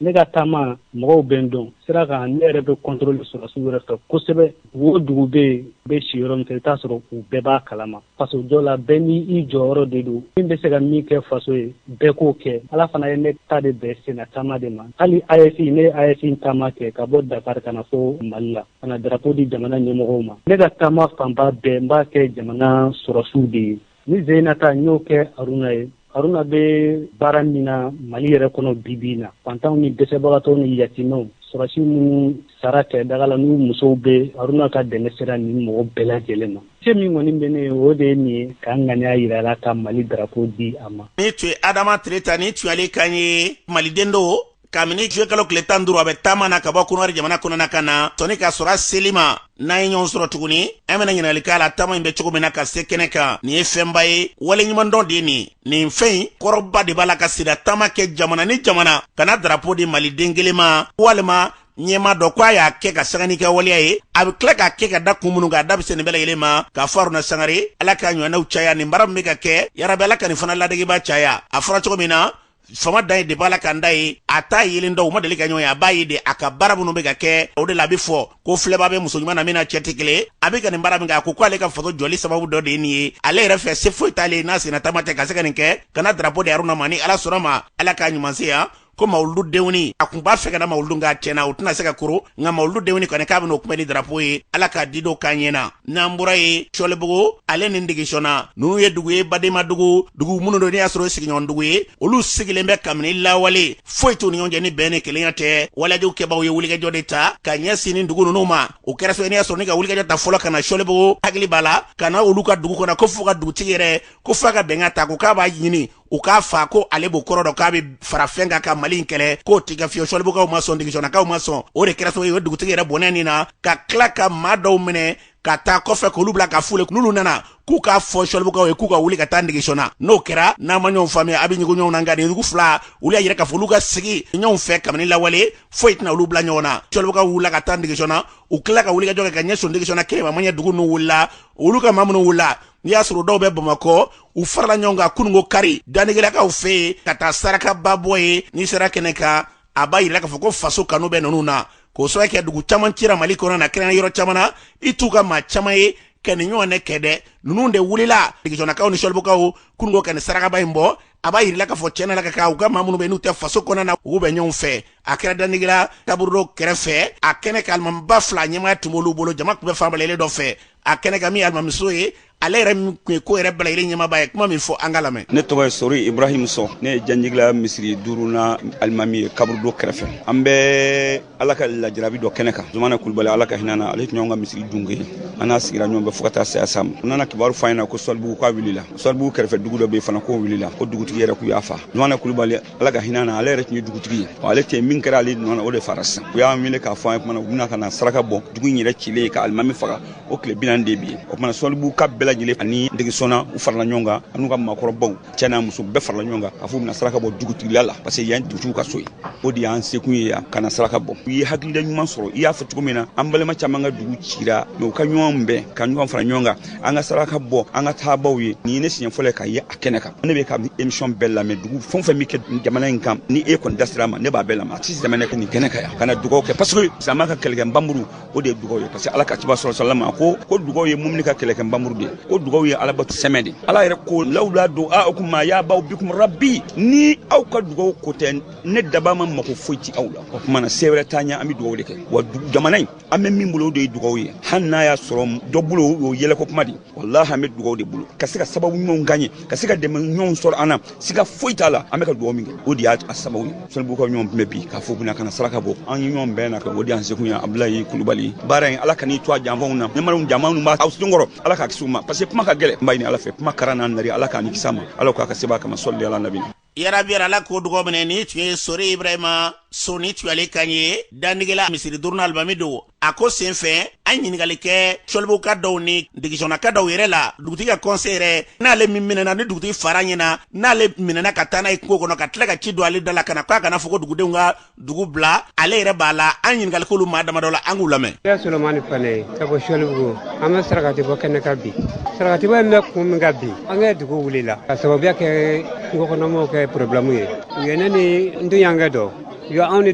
S10: Ne ka taama, mɔgɔw bɛ n dɔn sira kan. Ne yɛrɛ bɛ contrôle sɔrɔdasiw yɛrɛ fɛ kosɛbɛ. Dugu o dugu bɛ yen, bɛ si yɔrɔ min fɛ, i t'a sɔrɔ u bɛɛ b'a kalama. Faso jɔ la, bɛɛ ni i jɔyɔrɔ de don. Min bɛ se ka min kɛ faso ye, bɛɛ k'o kɛ. Ala fana ye ne ta de bɛn senna taama de ma. Hali AES, ne ye AES taama kɛ ka bɔ Dakar ka na fo Mali la, ka na drapeau di jamana ɲɛmɔgɔw ma. Ne ka taama fanba bɛɛ, n b'a kɛ jamana sɔrɔdasiw de ye. Ni Zeyinata, n y'o kɛ Haruna ye. Haruna bɛ baara min na Mali yɛrɛ kɔnɔ bi bi in na, fantanw ni dɛsɛbagatɔw ni yatimɛw, sɔrɔdasi minnu sara kɛ daga la n'u musow bɛ, Haruna ka dɛmɛ sera nin mɔgɔ bɛɛ lajɛlen ma. Se min kɔni bɛ ne ye, o de ye nin ye, k'an ŋaniya yira a la ka Mali drapeau di a ma.
S1: Ni tun ye Adama Tereta, ni tun y'ale kan ye, maliden don. Kabini juillet kalo tile 15, a bɛ taama na ka bɔ Kɔnɔwari jamana kɔnɔna ka na sɔnni ka sɔrɔ a seli ma. N'an ye ɲɔgɔn sɔrɔ tuguni, an bɛna ɲininkali k'a la taama in bɛ cogo min na ka se kɛnɛ kan. Nin ye fɛnba ye, waleɲumandɔn de ye nin. Nin fɛn in kɔrɔba de b'a la ka sira taama kɛ jamana ni jamana ka na drapeau di maliden kelen ma walima ɲɛmaa dɔ, ko a y'a kɛ ka sanga n'i ka waleya ye. A bɛ tila k'a kɛ ka da kun minnu kan, a da bɛ se nin bɛɛ lajɛlen ma. K'a fɔ Haruna Sangare, Ala k'a ɲɔgɔnnaw caya. Nin baara min bɛ ka kɛ, yarabi Ala ka nin fana ladegeba caya. A fɔra cogo min na, fama dan ye de b'a la k'an da ye, a t'a yelen dɔn, u ma deli ka ɲɔgɔn ye, a b'a ye de a ka baara minnu bɛ ka kɛ. O de la a bɛ fɔ ko filɛba bɛ muso ɲuman na min na cɛ tɛ kelen. A bɛ ka nin baara min kɛ, a ko k'ale ka faso jɔli sababu dɔ de ye nin ye. Ale yɛrɛ fɛ, se foyi t'ale n'a senna taama tɛ ka se ka nin kɛ, ka na drapeau di Haruna ma. Ni Ala sɔnna ma, Ala k'a ɲuman se yan. Ko mawuludu denwuni, a kun b'a fɛ ka na mawuludu, nka tiɲɛna o tɛna se ka koro, nka mawuludu denwuni kɔni k'a bɛna o kunbɛn ni drapeau ye. Ala k'a di dɔw k'an ɲɛna. N'an bɔra ye, Sɔlibugu ale ni Ndigisɔnna, ninnu ye dugu ye, badenma dugu, dugu minnu don n'i y'a sɔrɔ sigiɲɔgɔn dugu ye, olu sigilen bɛ kabini lawale, foyi t'u ni ɲɔgɔn cɛ ni bɛn ni kelenya tɛ. Waleyajugu kɛbaw ye wulikajɔ de ta ka ɲɛsin nin dugu ninnu ma. O kɛra sababu ye n'i y'a sɔrɔ ni ka wulikajɔ ta fɔlɔ ka na Sɔlibugu, hakili b'a la, ka na olu ka dugu kɔnɔ, ko fo ka dugutigi yɛrɛ ko f'a ka bɛnkan ta, ko k'a b'a ɲini u k'a fa, ko ale b'o kɔrɔ dɔn, k'a bɛ fara fɛn kan ka Mali in kɛlɛ, k'o tɛ kɛ fiyewu. Sɔlibugukaw ma sɔn, Ndigisɔnnakaw ma sɔn. O de kɛra sababu ye o dugutigi yɛrɛ bɔnɛ nin na, ka tila ka maa dɔw minɛ ka taa kɔfɛ k'olu bila ka f'u n'olu nana k'u k'a fɔ Sɔlibugukaw ye k'u ka wuli ka taa Ndigisɔnna. N'o kɛra, n'a ma ɲɔgɔn faamuya, a bɛ ɲugun ɲɔgɔn na. Nka nin dugu fila, olu y'a yira k'a fɔ olu ka sigi ɲɔgɔn fɛ kabini lawale, foyi tɛna olu bila ɲɔgɔn na. Sɔlibugukaw wulila ka taa Ndigisɔnna, u tila ka wulikajɔ kɛ ka ɲɛsin Ndigisɔnna kelen ma. Maɲɛ dugu ninnu wulila, olu ka maa minnu wulila, n'i y'a sɔrɔ dɔw bɛ Bamakɔ, u farala ɲɔgɔn kan kununko kari Danigilakaw fɛ yen ka taa sarakaba bɔ ye. N'i sera kɛnɛ kan, a b'a yira k'a fɔ ko faso kanu bɛ ninnu na, k'o sababu kɛ dugu caman cira Mali kɔnɔ na, kɛrɛnkɛrɛn yɔrɔ caman na, i t'u ka maa caman ye ka nin ɲɔgɔn kɛ dɛ. Ninnu de wulila, Ndigisɔnnakaw ni Sɔlibugukaw, kununko ka nin sarakaba in bɔ. A b'a yirila k'a fɔ tiɲɛ na ka kan u ka maa minnu bɛ n'u tɛ faso kɔnɔna na, u bɛ ɲɔgɔn fɛ. A kɛra Danigila kaburudo kɛrɛfɛ. A kɛnɛ kan, alimamiba fila ɲɛmaaya tun b'olu bolo, jama tun bɛ fan bɛɛ dɔ fɛ. A kɛnɛ kan, min ye alimamiso ye, ale yɛrɛ min tun ye ko yɛrɛ bɛɛ lajɛlen ɲɛmaaba ye, kuma min fɔ, an ka lamɛn.
S11: Ne tɔgɔ ye Sori Ibrahim Sɔ, ne ye Janjigila misiri duurunan alimami ye kaburudo kɛrɛfɛ. An bɛ Ala ka lajarabi dɔ kɛnɛ kan. Zumana Kulubali, Ala ka hinɛ na, ale tun y'anw ka misiri dunke ye. An n'a sigira ɲɔgɔn fɛ fo ka taa saya s'a ma. U nana kibaru fɔ an ɲɛna ko Sɔlibugu k'a wulila, Sɔlibugu kɛrɛfɛ dugu dɔ bɛ yen fana k'o wulila, ko dugutigi yɛrɛ k'u y'a fa. Zumana Kulubali, Ala ka hinɛ na, ale yɛrɛ tun ye dugutigi ye, ale tɛ min kɛra ale nɔ na, o de fara sisan. U y'an wele k'a fɔ an ye kuma na, u bɛna ka na saraka bɔ dugu in yɛrɛ cilen ka alimami faga, o tile 40 de bi ye. O kumana Sɔlibugu ka bɛɛ lajɛlen ani degisɔnna u farala ɲɔgɔn kan, an'u ka maakɔrɔbaw, cɛ n'a muso bɛɛ farala ɲɔgɔn kan k'a fɔ u bɛna saraka bɔ dugutigila la, parce que yan dugutigiw ka so ye. O de y'an sekun ye yan ka na saraka bɔ. U ye hakilila ɲuman sɔrɔ. I y'a fɔ cogo min na, an balima caman ka dugu cira, mais u ka ɲɔgɔn bɛn ka ɲɔgɔn fara ɲɔgɔn kan, an ka saraka bɔ an ka taabaw ye. Nin ye ne siɲɛ fɔlɔ ye ka ye a kɛnɛ kan. Ne bɛ ka émission bɛɛ lamɛn, dugu fɛn o fɛn bɛ kɛ jamana in kan, ni e kɔni da sera a ma, ne b'a bɛɛ lamɛn. A tɛ tɛmɛ ne nin kɛnɛ kan yan ka na dugawu kɛ, parce que silamɛ ka kɛlɛkɛ npanmuru, o de ye dugawu ye, parce que Ala ka ciba sɔrɔ salama ko dugawu ye mumini ka kɛlɛkɛ npanmuru de ye, ko dugawu ye Ala bato sɛmɛ de. Ala yɛrɛ ko lawula du'aukum ma ya'ba'u bikum rabbi, ni aw ka dugawu ko tɛ, ne daba ma mako foyi ti aw la. O tuma na se wɛrɛ t'an ɲɛ, an bɛ dugawu de kɛ. Wa jamana in, an bɛ min bolo, o de ye dugawu ye. Hali n'a y'a sɔrɔ dɔ bolo o yɛlɛko kuma de, walahi an bɛ dugawu de bolo ka se ka sababu ɲumanw gagner, ka se ka dɛmɛ ɲumanw sɔrɔ an na. Siga foyi t'a la, an bɛ ka dugawu min kɛ, o de y'a sababu ye. Sɔlibugukaw ɲɔgɔn bɛn bi k'a fɔ bɛna ka na saraka bɔ, an ye ɲɔgɔn bɛn na ka o de y'an sekun ye. Abulayi Kulubali, baara in, Ala kan'i to a janfanw na. Ne ma jama minnu b'a aw senkɔrɔ, Ala k'a kisi u ma, parce que kuma ka gɛlɛn. N b'a ɲini Ala fɛ, kuma kara n'a nari, Ala k'a ni kisi a ma. Ala k'a ka seba kama, sɔli ala nabi.
S1: Yarabi, Ala k'o dugawu minɛ. Ni tun ye Sori Ibrahima So, ni tun y'ale kan ye, dandigela misiri duurunan alimami don. A ko senfɛ, an ɲininkali kɛ Sɔlibuguka dɔw ni Digisɔnnaka dɔw yɛrɛ la, dugutigi ka conseil yɛrɛ, n'ale min minɛna, ni dugutigi fara ɲɛna, n'ale minɛna ka taa n'a ye kungo kɔnɔ, ka tila ka ci don ale da la ka na k'a kana fɔ ko dugudenw ka dugu bila, ale yɛrɛ b'a la. An ɲininkali k'olu maa damadɔ la, an k'u lamɛn.
S12: Ne Solomani Fane ye ka bɔ Sɔlibugu. An bɛ sarakati bɔ kɛnɛ kan bi. Sarakati bɔ in bɛ kun min kan bi, an ka dugu wulila ka sababuya kɛ kungo kɔnɔmɔgɔw kɛ problème ye. U ye ne ni n tɔɲɔgɔnkɛ dɔ, u ye anw ni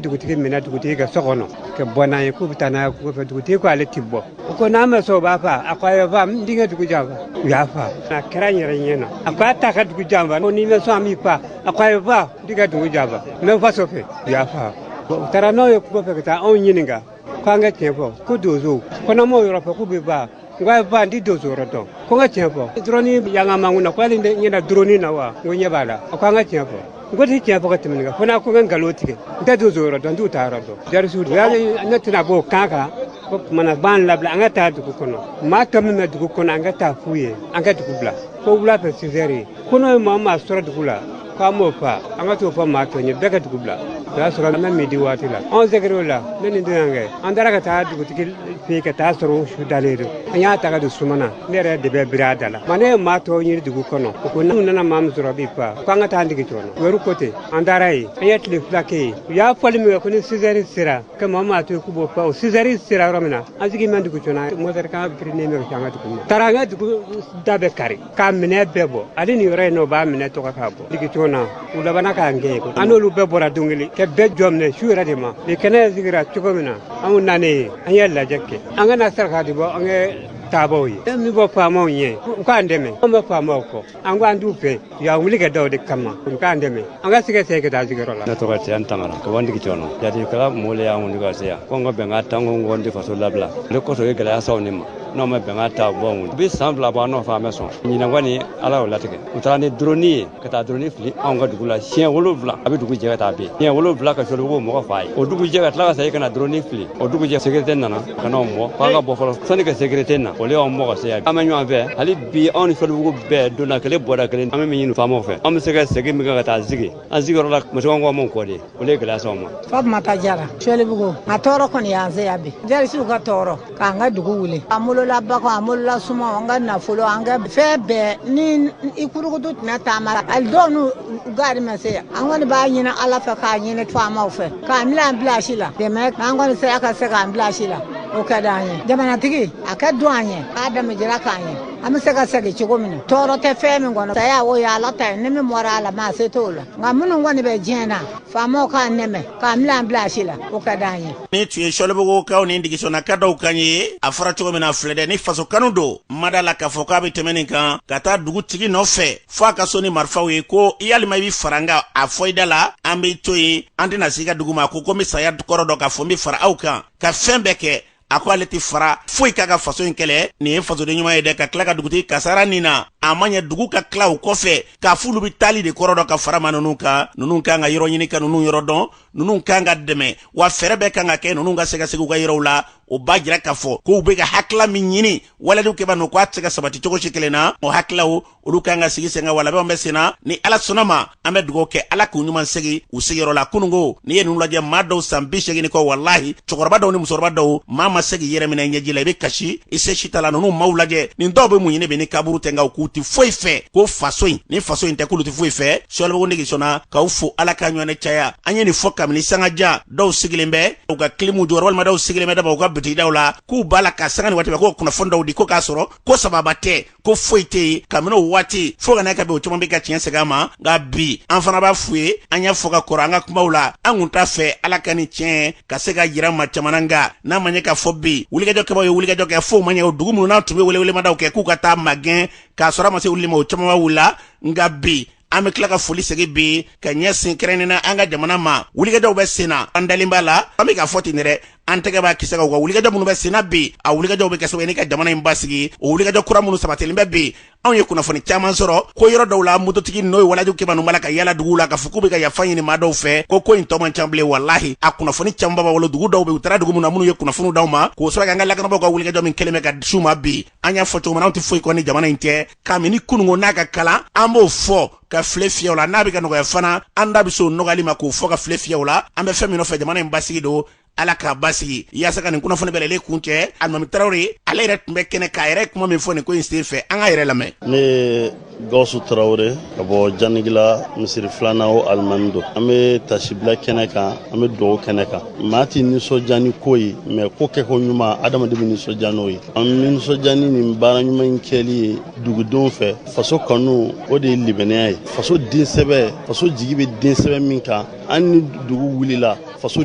S12: dugutigi minɛ dugutigi ka so kɔnɔ ka bɔ n'an ye k'u bɛ taa n'a ye kungo fɛ. Dugutigi ko ale ti bɔ. U ko n'an ma sɔn, u b'a fa. A ko a ye fa, n denkɛ dugu janfa. U y'a fa, a kɛra n yɛrɛ ɲɛ na. A ko a ta ka dugu janfa, ko n'i ma sɔn, an b'i fa. A ko a ye fa, n denkɛ dugu janfa, n bɛ faso fɛ. U y'a fa. U taara n'aw ye kungo fɛ ka taa anw ɲininka ko an ka tiɲɛ fɔ, ko donsow kɔnɔmɔgɔw yɔrɔ fɔ k'u bɛ ba. N ko a ye fa, n ti donso yɔrɔ dɔn. Ko n ka tiɲɛ fɔ, drone y'an ka mangun na, ko hali n ɲɛna drone na wa? N ko ɲɛ b'a la. A ko an ka tiɲɛ fɔ. N ko ti tiɲɛ fɔ ka tɛmɛ nin kan, fo n'a ko n ka nkalon tigɛ. N tɛ donso yɔrɔ dɔn, n t'u ta yɔrɔ dɔn. Jarisu ne tɛna bɔ o kan kan ko tuma na b'an labila, an ka taa dugu kɔnɔ. Maa tɔ min bɛ dugu kɔnɔ, an ka taa f'u ye an ka dugu bila. Ko wula fɛ 6 heures, ko n'o ye maa maa sɔrɔ dugu la, k'an b'o fa. An ka t'o fɔ maa tɔ ye, bɛɛ ka dugu bila. O y'a sɔrɔ an bɛ midi waati la, 11 heures la, ne ni n tɔɲɔgɔnkɛ, an taara ka taa dugutigi fɛ yen ka taa sɔrɔ su dalen don. An y'a ta ka don suma na, ne yɛrɛ de bɛ biri a da la. Ma ne ye maa tɔw ɲini dugu kɔnɔ, u ko n'u nana maa min sɔrɔ b'i fa, ko an ka taa an digi cɔn na. Wɛrɛ ko ten, an taara yen, an ye tile 2 kɛ yen. U y'a fɔli min kɛ ko ni 6 heures sera ka maa maa to yen k'u b'o fa, o 6 heures sera yɔrɔ min na, an sigi mɛn dugu cɔn na, mɔtɛri kan birinen bɛ ka an ka dugu ma. Taara an ka dugu da bɛɛ kari k'a minɛ bɛɛ bɔ, ale nin yɔrɔ in na, u b'a minɛ tɔgɔ k'a bɔ digi cɔn na. U labanna k'an gɛn. An n'olu bɛɛ bɔra don kelen ka bɛɛ jɔ minɛ su yɛrɛ de ma. Ni kɛnɛ sigira cogo min na, anw nanen ye, an ye lajɛ kɛ, an ka na saraka de bɔ an ka taabaw ye. Min bɔ faamaw ye, u k'an dɛmɛ. An bɛ faamaw kɔ, an ko an t'u fɛ yan, wuli ka da o de kama, u k'an dɛmɛ an ka se ka segin ka taa sigiyɔrɔ la.
S13: Ne tɔgɔ Tiyan Tangara ka bɔ Ndigicɔnɔ. Jatigikɛla mɔgɔw le y'an wuli ka se yan ko an ka bɛnkan ta, n ko n tɛ faso labila. Ne kosɔn ye gɛlɛya s'anw ne ma, n'aw ma bɛnkan ta bɔ an wuli. U bɛ san 2 bɔ an nɔfɛ, an bɛ sɔn. Ɲinan kɔni, Ala y'o latigɛ. U taara ni drone ye ka taa drone fili anw ka dugu la siɲɛ 7, a bɛ dugu jɛ ka taa bin siɲɛ 7 ka Sɔlibugu mɔgɔ fa ye. O dugu jɛ ka tila ka segin ka na drone fili. O dugu jɛ sécurité nana ka n'anw bɔ k'an ka bɔ fɔlɔ sani ka sécurité na, olu y'anw bɔ ka se yan. An bɛ ɲɔgɔn fɛ hali bi, anw ni Sɔlibugu bɛɛ donna kelen bɔra kelen. An bɛ min ɲini faamaw fɛ, an bɛ se ka segin min kɛ ka taa sigi an sigiyɔrɔ la, musoman ko an kɔ de, o de ye gɛlɛya s'anw ma.
S14: Fatumata Jara, Sɔlibugu. A tɔɔrɔ kɔni y'an se yan bi. Jɛrisiw ka tɔɔrɔ k'an ka dugu wuli, an bolola bagan, an bolola sumanw, an ka nafolo, an ka fɛn bɛɛ. Ni i kurukutu tɛna taama, hali dɔw n'u gari ma se yan. An kɔni b'a ɲini Ala fɛ k'a ɲini faamaw fɛ k'an bila an pilasi la dɛmɛ. An kɔni sera ka se k'an pilasi la, o ka d'an ye. Jamanatigi a ka don an ye k'a dɛmɛ jira k'an ye, an bɛ se ka segin cogo min na. Tɔɔrɔ tɛ fɛn min kɔnɔ, saya o ye Ala ta ye. Ni min bɔra a la, maa se t'o la. Nka minnu kɔni bɛ diɲɛ na, faamaw k'an dɛmɛ k'an bila an pilasi la, o ka d'an ye.
S1: Ni tun ye Sɔlibugukaw ni Digisɔnnaka dɔw kan ye. A fɔra cogo min na filɛ dɛ, ni faso kanu don, mada la k'a fɔ k'a bɛ tɛmɛ nin kan ka taa dugutigi nɔfɛ fo a ka so ni marifaw ye, ko yalima i bɛ fara n kan, a fɔ i da la, an b'i to yen, an tɛna se i ka dugu ma. Ko n bɛ saya kɔrɔ dɔn k'a fɔ n bɛ fara aw kan ka fɛn bɛɛ kɛ. A ko ale tɛ fara foyi k'a ka faso in kɛlɛ. Nin ye fasoden ɲuman ye dɛ, ka tila ka dugutigi kasara nin na. A ma ɲɛ dugu ka tila o kɔfɛ k'a f'olu bɛ taali de kɔrɔ dɔn ka fara ma ninnu kan. Ninnu kan ka yɔrɔ ɲini ka ninnu yɔrɔ dɔn, ninnu kan ka dɛmɛ, wa fɛɛrɛ bɛɛ kan ka kɛ ninnu ka se ka segin u ka yɔrɔw la. O b'a jira k'a fɔ k'u bɛ ka hakilila min ɲini waleyaw kɛba n'o ko a tɛ se ka sabati cogo si kelen na. O hakilaw olu kan ka sigi sen kan, wa labɛnw bɛ sen na. Ni Ala sɔnna ma, an bɛ dugawu kɛ Ala k'u ɲuman segin u sigiyɔrɔ la. Kununko n'i ye ninnu lajɛ, maa dɔw san 80 ni kɔ, walahi cɛkɔrɔba dɔw ni musokɔrɔba dɔw, maa mana ma se k'i yɛrɛ minɛ ɲɛji la, i bɛ kasi, i se si t'a la. Ninnu maaw lajɛ, nin dɔw bɛ mun ɲini bi ni kaburu tɛ, nka k'u tɛ foyi fɛ ko faso in, ni faso in tɛ, k'olu tɛ foyi fɛ. Sɔlibugu Nigisiɔna, k'aw fo, Ala ka ɲɔgɔn caya. An ye nin fɔ kabini sanga jan. Dɔw sigilen bɛ u ka kilimu jɔyɔrɔ, walima dɔw sigilen bɛ daba u ka bitigidaw la, k'u b'a la ka sanga ni waati bɛɛ k'o kunnafoni dɔw di, ko k'a sɔrɔ ko sababa tɛ, ko foyi tɛ yen. Kabini o waati fo ka n'a kɛ bi, o caman bɛ ka tiɲɛ segin a ma. Nka bi an fana b'a f'u ye, an y'a fɔ ka kɔrɔ an ka kumaw la, an kun t'a fɛ Ala ka nin tiɲɛ ka se ka yira maa caman na. Nka n'a ma ɲɛ k'a fɔ bi wulikajɔ kɛbaw ye wulikajɔ kɛ, fo ma ɲɛ o dugu minnu n'a tun bɛ welewelemadaw kɛ k'u ka taa magɛn k'a sɔrɔ a ma se wuli ma, o caman wulila. Nka bi an bɛ tila ka foli segin bi ka ɲɛsin kɛrɛnkɛrɛnnenya an ka jamana ma. Wulikajɔw bɛ sen na, an dalen b'a la, an bɛ k'a fɔ ten dɛ, an tɛgɛ b'a kisɛ kan. U ka wulikajɔ minnu bɛ sen na bi, a wulikajɔw bɛ kɛ sababu ye ni ka jamana in basigi. O wulikajɔ kura minnu sabatilen bɛ bi, anw ye kunnafoni caman sɔrɔ ko yɔrɔ dɔw la, mototigi n'o ye walajugu kɛba ninnu b'a la ka yala duguw la k'a fɔ k'u bɛ ka yafa ɲini maa dɔw fɛ, ko ko in tɔ man ca bilen. Walahi, a kunnafoni caman b'a bolo. Dugu dɔw bɛ, u taara dugu minnu na, minnu ye kunnafoniw d'aw ma, k'o sɔrɔ an ka lakanabaaw ka wulikajɔ min kɛlen bɛ ka s'u ma bi. An y'a fɔ cogo min na, anw tɛ foyi kɔ ni jamana in tɛ. Kabini kununko n'a ka kalan, an b'o fɔ ka file fiyɛ o la. N'a bɛ ka nɔgɔya fana, an da bɛ se o nɔgɔyali ma k'o fɔ ka file fiyɛ o la. An bɛ fɛn min nɔfɛ, jamana in basigi don, Ala k'a basigi. Yaasa ka nin kunnafoni bɛɛ lajɛlen kun cɛ, Alimami Tarawele, ale yɛrɛ tun bɛ kɛnɛ k'a yɛrɛ kuma min fɔ nin ko in sen fɛ, an k'a yɛrɛ lamɛn.
S6: Ne ye Gawusu Tarawele ka bɔ Janigila, misiri filanan o alimami don. An bɛ tasibila kɛnɛ kan, an bɛ dugawu kɛnɛ kan. Maa tɛ nisɔndiya ni ko ye, mais ko kɛko ɲuman, adamaden bɛ nisɔndiya n'o ye. An bɛ nisɔndiya ni nin baara ɲuman in kɛli ye dugudenw fɛ. Faso kanu, o de ye limaniya ye. Faso densɛbɛ, faso jigi bɛ densɛbɛ min kan, an ni dugu wulila, faso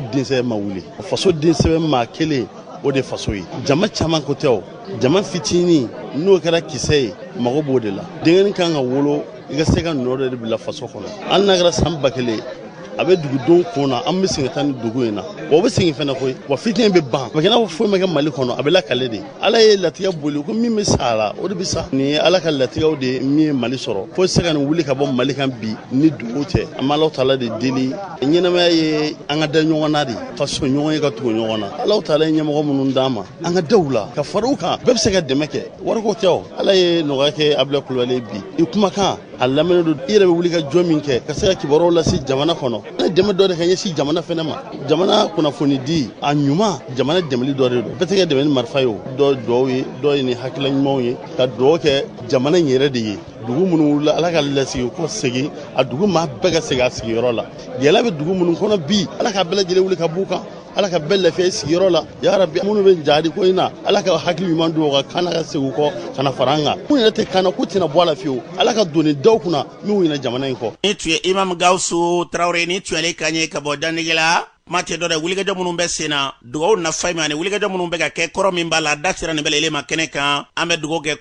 S6: densɛbɛ ma wuli. Faso densɛbɛ maa kelen, o de faso ye. Jama caman ko tɛ, o jama fitinin n'o kɛra kisɛ ye, mago b'o de la. Denkɛnin kan ka wolo, i ka se ka nɔ dɔ de bila faso kɔnɔ. Hali n'a kɛra san 1000, a bɛ dugudenw kun na, an bɛ segin ka taa ni dugu in na, wa o bɛ segin fɛnɛ koyi, wa fitinɛ bɛ ban. A bɛ kɛ n'a fɔ foyi ma kɛ Mali kɔnɔ, a bɛ lakale de. Ala ye latigɛ boli ko min bɛ sa a la, o de bɛ sa. Nin ye Ala ka latigɛw de ye min ye Mali sɔrɔ. Foyi tɛ se ka nin wuli ka bɔ Mali kan bi ni dugawu tɛ. An bɛ Alahu taala de deli. Ɲɛnamaya ye an ka da ɲɔgɔn na de, ka sɔn ɲɔgɔn ye, ka tugu ɲɔgɔn na. Alahu taala ye ɲɛmɔgɔ minnu d'an ma, an ka da u la ka fara u kan. Bɛɛ bɛ se ka dɛmɛ kɛ, wariko tɛ o. Ala ye nɔgɔya kɛ Abulayi Kulubali bi, i kumakan a lamɛnnen don. I yɛrɛ bɛ wuli ka jɔ min kɛ ka se ka kibaruyaw lase jamana kɔnɔ, ale dɛmɛ dɔ de ka ɲɛsin jamana fɛnɛ ma. Jamana kunnafoni di a ɲuman, jamana dɛmɛli dɔ de don. Bɛɛ tɛ kɛ dɛmɛ ni marifa ye, o dɔ dugawu ye, dɔ ye ni hakilila ɲumanw ye, ka dugawu kɛ jamana in yɛrɛ de ye. Dugu minnu wulila, Ala ka lasigi ko segin a dugu maa bɛɛ ka segin a sigiyɔrɔ la. Gɛlɛya bɛ dugu minnu kɔnɔ bi, Ala ka bɛɛ lajɛlen wuli ka b'u kan, Ala ka bɛɛ lafiya i sigiyɔrɔ la yarabi. Minnu bɛ jahadi ko in na, Ala ka hakili ɲuman don u ka kan na, ka segin u kɔ ka na fara an kan. Minnu yɛrɛ tɛ kan na, k'u tɛna bɔ a la fiyewu, Ala ka doni da u kunna min ɲinɛ jamana in kɔ.
S1: Nin tun ye Imam Gawusu Tarawele, nin tun y'ale kan ye ka bɔ Danigila. Kuma tɛ dɔ dɛ, wulikajɔ minnu bɛ sen na, dugawu nafa ma, ani wulikajɔ minnu bɛ ka kɛ, kɔrɔ min b'a la, da sera nin bɛɛ lajɛlen ma kɛnɛ kan. An bɛ dugawu kɛ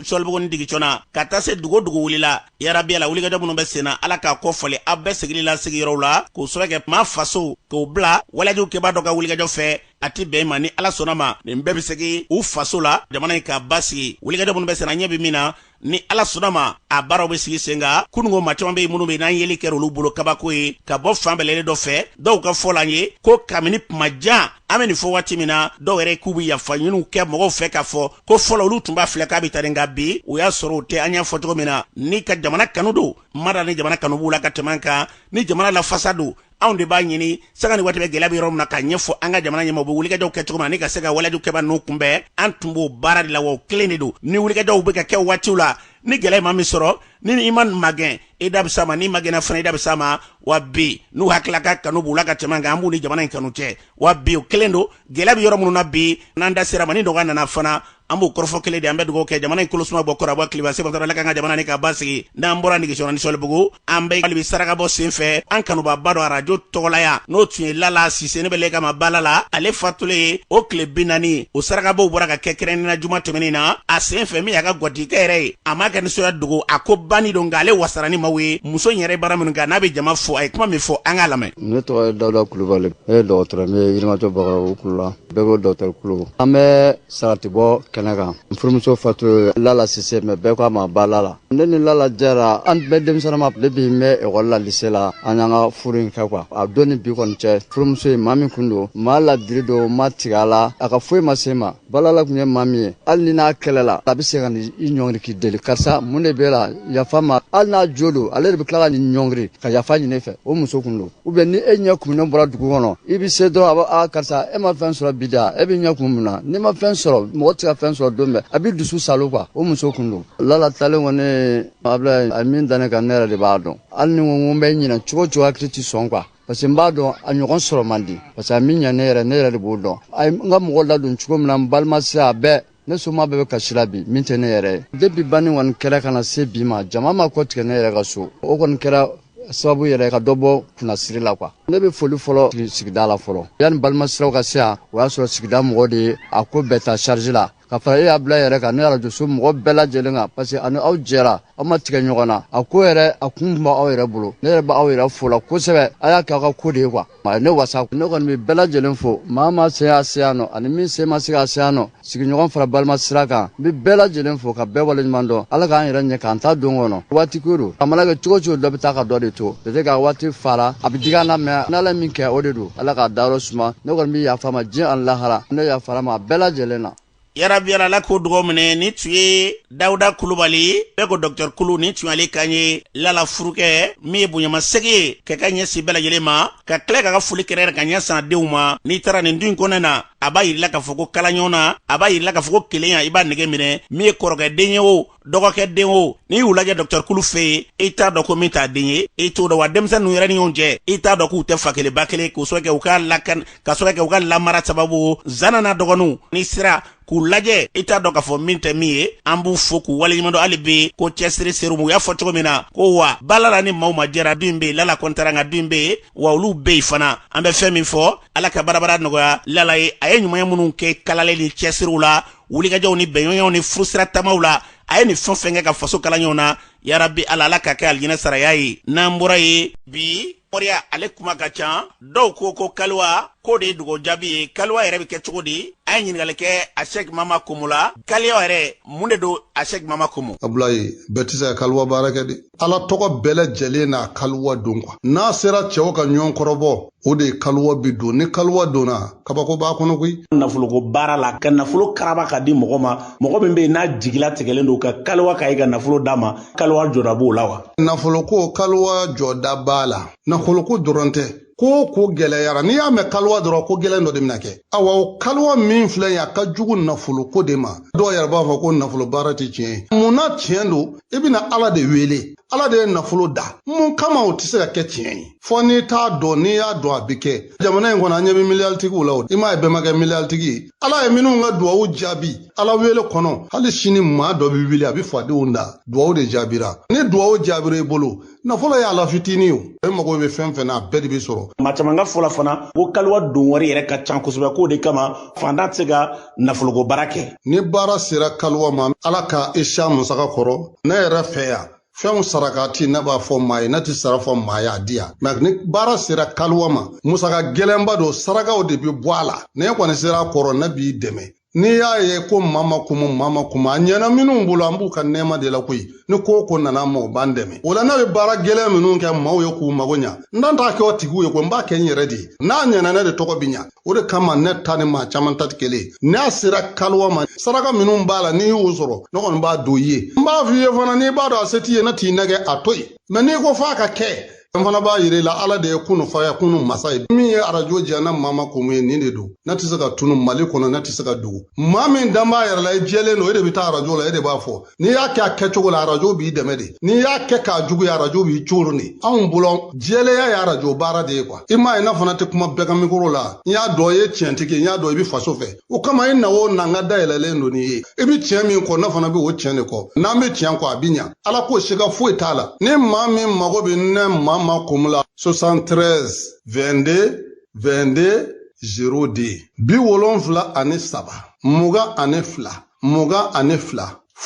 S1: Sɔlibugu ni Digicɔna, ka taa se dugu o dugu wulila. Yarabi Ala, wulikajɔ minnu bɛ sen na, Ala k'a kɔ falen aw bɛɛ sigili la sigiyɔrɔw la, k'o sɔrɔ kɛ maa faso k'o bila walejugu kɛbaa dɔ ka wulikajɔ fɛ, a tɛ bɛn ma. Ni Ala sɔnna ma, nin bɛɛ bɛ segin u faso la, jamana in ka basigi. Wulikajɔ minnu bɛ sen na, ɲɛ bɛ min na, ni Ala sɔnna ma, a baaraw bɛ sigi sen kan. Kununko maa caman bɛ yen minnu bɛ n'an yeli kɛra olu bolo kabako ye ka bɔ fan bɛɛ lajɛlen dɔ fɛ. Dɔw ka fɔ la an ye ko kabini kuma jan, an bɛ nin fɔ waati min na, dɔw yɛrɛ k'u bɛ yafa ɲiniw kɛ mɔgɔw fɛ k'a fɔ ko fɔlɔ olu tun b'a filɛ k'a bɛ taa, nka bi o y'a sɔrɔ o tɛ. An y'a fɔ cogo min na, ni ka jamana kanu don, mada ni jamana kanu b'u la ka tɛmɛ an kan, ni jamana lafasa don, anw de b'a ɲini sanga ni waati bɛ gɛlɛya bɛ yɔrɔ min na k'a ɲɛfɔ an ka jamana ɲɛmaaw bɛ wulikajɔw kɛ cogo min na ni ka se ka walejugu kɛbaa ninnu kunbɛn. An tun b'o baara de la, wa o kelen de don. Ni wulikajɔw bɛ ka kɛ waatiw la, ni gɛlɛya ma min sɔrɔ, ni i ma magɛn, i da bɛ s'a ma, n'i magɛnna fana, i da bɛ s'a ma. Wa bi n'u hakilila ka kanu b'u la ka tɛmɛ an kan, an b'u ni jamana in kanu cɛ. Wa bi o kelen don, gɛlɛya bɛ yɔrɔ minnu na bi, n'an da sera ma, ni nɔgɔya nana fana, an b'o kɔrɔfɔ kelen de. An bɛ dugawu kɛ jamana in kolosuma bɔ kɔrɔ, bɔ tileba se ala k'an ka jamana ni ka basigi. N'an bɔra Nigisiɔn ni Sɔlibugu, an bɛ hali bi saraka bɔ sen fɛ an kanubaaba dɔ arajo tɔgɔla yan, n'o tun ye Lala Sise, ne bɛ le kama bala la, ale fatulen ye o tile 40, o sarakabɔw bɔra ka kɛ kɛrɛnkɛrɛnnenya juma tɛmɛnen na. A sen fɛ, min y'a ka gwatikɛ yɛrɛ ye, a m'a kɛ nisɔndiya dogo, a ko banni don, nka ale wasara ni maaw ye. Muso in yɛrɛ baara minnu kɛ, n'a bɛ jama fo, a ye kuma min fɔ, an k'a lamɛn.
S15: Ne tɔgɔ ye Dawuda Kulubali, ne ye dɔgɔtɔrɔ, n bɛ Yirimajɔ Bagayogo kulu la, bɛɛ ko dɔgɔtɔrɔ kulu. An bɛ sarati bɔ kɛnɛ. kɛnɛ kan. N furumuso Fatu Lala Sise, mais bɛɛ ko a ma ba Lala. Ne ni Lala jɛra, an bɛɛ denmisɛnnin ma, depuis n bɛ ekɔli la, lycée la, an y'an ka furu in kɛ quoi. A don ni bi kɔni cɛ, furumuso ye maa min kun don, maa ladiri don, ma tigɛ a la, a ka foyi ma se ma. Balala tun ye maa min ye, hali ni n'a kɛlɛla, a bɛ se ka i ɲɔngiri k'i deli: karisa, mun de b'e la? Yafa ma. Hali n'a jo don, ale de bɛ tila ka nin ɲɔngiri ka yafa ɲini fɛ. O muso kun don. Ou bien ni e ɲɛ kumunen bɔra dugu kɔnɔ, i bɛ se dɔrɔn, a b'a: a karisa, e ma fɛn sɔrɔ bi da, e bɛ ɲɛ kun mun na? N'i ma fɛn sɔrɔ, mɔgɔ tɛ se ka fɛn sɔrɔ don bɛɛ. A b'i dusu salo quoi. O muso kun don. Lala talen kɔni, Abulayi, a min da ne kan, ne yɛrɛ de b'a dɔn. Hali ni ko n bɛ ɲinɛ cogo o cogo, hakili tɛ sɔn quoi, parce que n b'a dɔn a ɲɔgɔn sɔrɔ man di, parce que a min ɲɛ ne yɛrɛ, ne yɛrɛ de b'o dɔn. A ye n ka mɔgɔ ladon cogo min na, n balima sira a bɛɛ, ne soma bɛɛ bɛ kasi la bi, min tɛ ne yɛrɛ ye. Depuis banni kɔni kɛra ka na se bi ma, jama ma kɔ tigɛ ne yɛrɛ ka so. O kɔni kɛra sababu yɛrɛ ka dɔ bɔ kunnasiri la quoi. Ne bɛ foli fɔlɔ sigida la fɔlɔ. Yanni balima siraw ka se yan, o y'a sɔrɔ sigida mɔgɔ de ye a ko bɛɛ ta charge la, ka fara e y'a bila yɛrɛ kan, ne arajoso mɔgɔ bɛɛ lajɛlen kan, parce que ani aw jɛra, aw ma tigɛ ɲɔgɔn na. A ko yɛrɛ, a kun tun b'aw yɛrɛ bolo. Ne yɛrɛ b'aw yɛrɛ fo la kosɛbɛ. A y'a kɛ aw ka ko de ye quoi. Ne wasa, ne kɔni bɛ bɛɛ lajɛlen fo, maa ma sen y'a se yan nɔ, ani min sen ma se ka se yan nɔ, sigiɲɔgɔn fara balima sira kan, n bɛ bɛɛ lajɛlen fo ka bɛɛ waleɲuman dɔn. Ala k'an yɛrɛ ɲɛ k'an ta don kɔnɔ. Waati ko don, a mana kɛ cogo cogo, dɔ bɛ taa ka dɔ de to. Peut-être ka waati fara, a bɛ digi an na, mais n'Ala min kɛ, o de don. Ala k'a dayɔrɔ suma. Ne kɔni bɛ yafa ma diɲɛ ani lahara. Ne yafara ma bɛɛ lajɛlen na.
S1: Yarabi Ala k'o dugawu minɛ. Ni tun ye Dawuda Kulubali, bɛɛ ko docteur Kulu, ni tun y'ale kan ye, Lala furukɛ, min ye bonyamasegi ye ka ka ɲɛsin bɛɛ lajɛlen ma, ka tila ka ka foli kɛrɛnkɛrɛn ka ɲɛsin a denw ma. N'i taara nin du in kɔnɔ na, a b'a yirila k'a fɔ ko kala ɲɔgɔn na, a b'a yirila k'a fɔ ko kelenya, i b'a nɛgɛ minɛ, min ye kɔrɔkɛ den ye o, dɔgɔkɛ den o, n'i y'u lajɛ docteur Kulu fɛ yen, i t'a dɔn ko min t'a den ye, i t'o dɔn. Wa denmisɛnnin ninnu yɛrɛ ni ɲɔgɔn cɛ, i t'a dɔn k'u tɛ fa kelen ba kelen, k'o sababu kɛ u ka lakan, ka sababu kɛ u ka lamara sababu. Zana n'a dɔgɔninw, n'i sera k'u lajɛ, i t'a dɔn k'a fɔ min tɛ min ye. An b'u fo k'u waleɲuman dɔn. Hali bi ko cɛsiri ser'u ma, u y'a fɔ cogo min na ko wa Balala ni maaw ma jɛra, du in bɛ yen, Lala kɔntara, nka du in bɛ yen, wa olu bɛ yen fana. An bɛ fɛn min fɔ, Ala ka barabara nɔgɔya Lala ye. A ye ɲumanya minnu kɛ kalalen ni cɛsiriw la, wulikajɔw ni bɛnɲɔgɔnyaw ni furusira tamaw la, a ye nin fɛn fɛn kɛ ka faso kala ɲɔgɔn na, yarabi Ala, Ala ka kɛ alijinɛ saraya ye. N'an bɔra yen bi, moriya ale kuma ka ca. Dɔw ko ko kaliwa k'o de ye dugawu jaabi ye. Kaliwa yɛrɛ bɛ kɛ cogo di? A ye ɲininkali kɛ a Sɛki Mama Komo la. Kaliwa yɛrɛ, mun de don, a Sɛki Mama Komo?
S16: Abulayi, bɛɛ tɛ se ka kaliwa baara kɛ de. Ala tɔgɔ bɛɛ lajɛlen n'a kaliwa don quoi. N'a sera cɛw ka ɲɔgɔn kɔrɔbɔ, o de ye kaliwa bi don. Ni kaliwa donna, kabako b'a kɔnɔ koyi.
S5: Nafoloko baara la, ka nafolo karaba ka di mɔgɔ ma, mɔgɔ min bɛ yen n'a jigila tigɛlen don, ka kaliwa ka ye ka nafolo d'a ma, kaliwa jɔda b'o la wa?
S16: Nafoloko, kaliwa jɔda b'a la. Nafoloko dɔrɔn tɛ, ko ko gɛlɛyara, n'i y'a mɛn kaliwa dɔrɔn, ko gɛlɛn dɔ de bɛna kɛ. Awa, o kaliwa min filɛ ye, a ka jugu nafoloko de ma. Dɔw yɛrɛ b'a fɔ ko nafolo baara tɛ tiɲɛ ye. Mun na tiɲɛ don? I bɛna Ala de wele, Ala de ye nafolo da. Mun kama o tɛ se ka kɛ tiɲɛ ye? Fɔ n'i t'a dɔn. N'i y'a dɔn, a bɛ kɛ. Jamana in kɔnɔ, an ɲɛ bɛ miliyaritigiw la. O i m'a ye, bɛɛ ma kɛ miliyaritigi ye. Ala ye minnu ka duwawu jaabi Ala wele kɔnɔ, hali sini maa dɔ bɛ wuli, a bɛ fadenw da, duwawu de jaabira. Ni duwawu jaabira i bolo, nafolo ye ala fitinin ye. O e mago bɛ fɛn fɛn na, a bɛɛ de bɛ sɔrɔ.
S5: Maa caman ka fɔ la fana ko kaliwa don wari yɛrɛ ka ca kosɛbɛ, k'o de kama fantan tɛ se ka nafoloko baara kɛ.
S16: Ni baara sera kaliwa ma, Ala ka i siya musaka kɔrɔ. Ne yɛrɛ fɛ yan, fɛnw sarakati, ne b'a fɔ maa ye, ne tɛ sara fɔ maa ye a di yan. Mɛ ni baara sera kaliwa ma, musaka gɛlɛnba don, sarakaw de bɛ bɔ a la. Ne kɔni sera a kɔrɔ, ne b'i dɛmɛ. N'i y'a ye ko maa ma kumu, maa ma kumu, a ɲɛna minnu bolo, an b'u ka nɛɛma de la koyi. Ni ko o ko nana ma, o b'an dɛmɛ o la. Ne bɛ baara gɛlɛn minnu kɛ maaw ye k'u mago ɲa, n dan t'a kɛ o tigiw ye ko n b'a kɛ n yɛrɛ de ye. N'a ɲɛna, ne de tɔgɔ bɛ ɲa. O de kama ne ta ni maa caman ta tɛ kelen ye. N'a sera kaliwa ma, saraka minnu b'a la, n'i y'o sɔrɔ, ne kɔni b'a don i ye. N b'a f'i ye fana, n'i b'a dɔn a se t'i ye, ne t'i nɛgɛ, a to yen. Mɛ n'i ko f'a ka kɛ, n fana b'a yira i la, Ala de ye kunu faya kunu masa ye. Min ye arajo diya ne Mama Komu ye, nin de don. Ne tɛ se ka tunu Mali kɔnɔ, ne tɛ se ka dogo. Maa min dan b'a yɛrɛ la, i jɛlen don, e de bɛ taa arajo la, e de b'a fɔ. N'i y'a kɛ a kɛcogo la, arajo b'i dɛmɛ de. N'i y'a kɛ k'a juguya, arajo b'i coron de. Anw bolo, jɛlenya ye arajo baara de ye quoi. I m'a ye, ne fana tɛ kuma bɛɛ ka mikoro la. N y'a dɔn i ye tiɲɛtigi ye, n y'a dɔn i bɛ faso fɛ. O kama i na o na, n ka dayɛlɛlen don n'i ye. I bɛ tiɲɛ min kɔ, ne fana bɛ o tiɲɛ de kɔ. N'an bɛ tiɲɛ kɔ, a bɛ ɲa. Ala ko siga foyi t'a la. Ni maa min mago bɛ ne Mama Komu la, 73 22 22 02, 73 22 22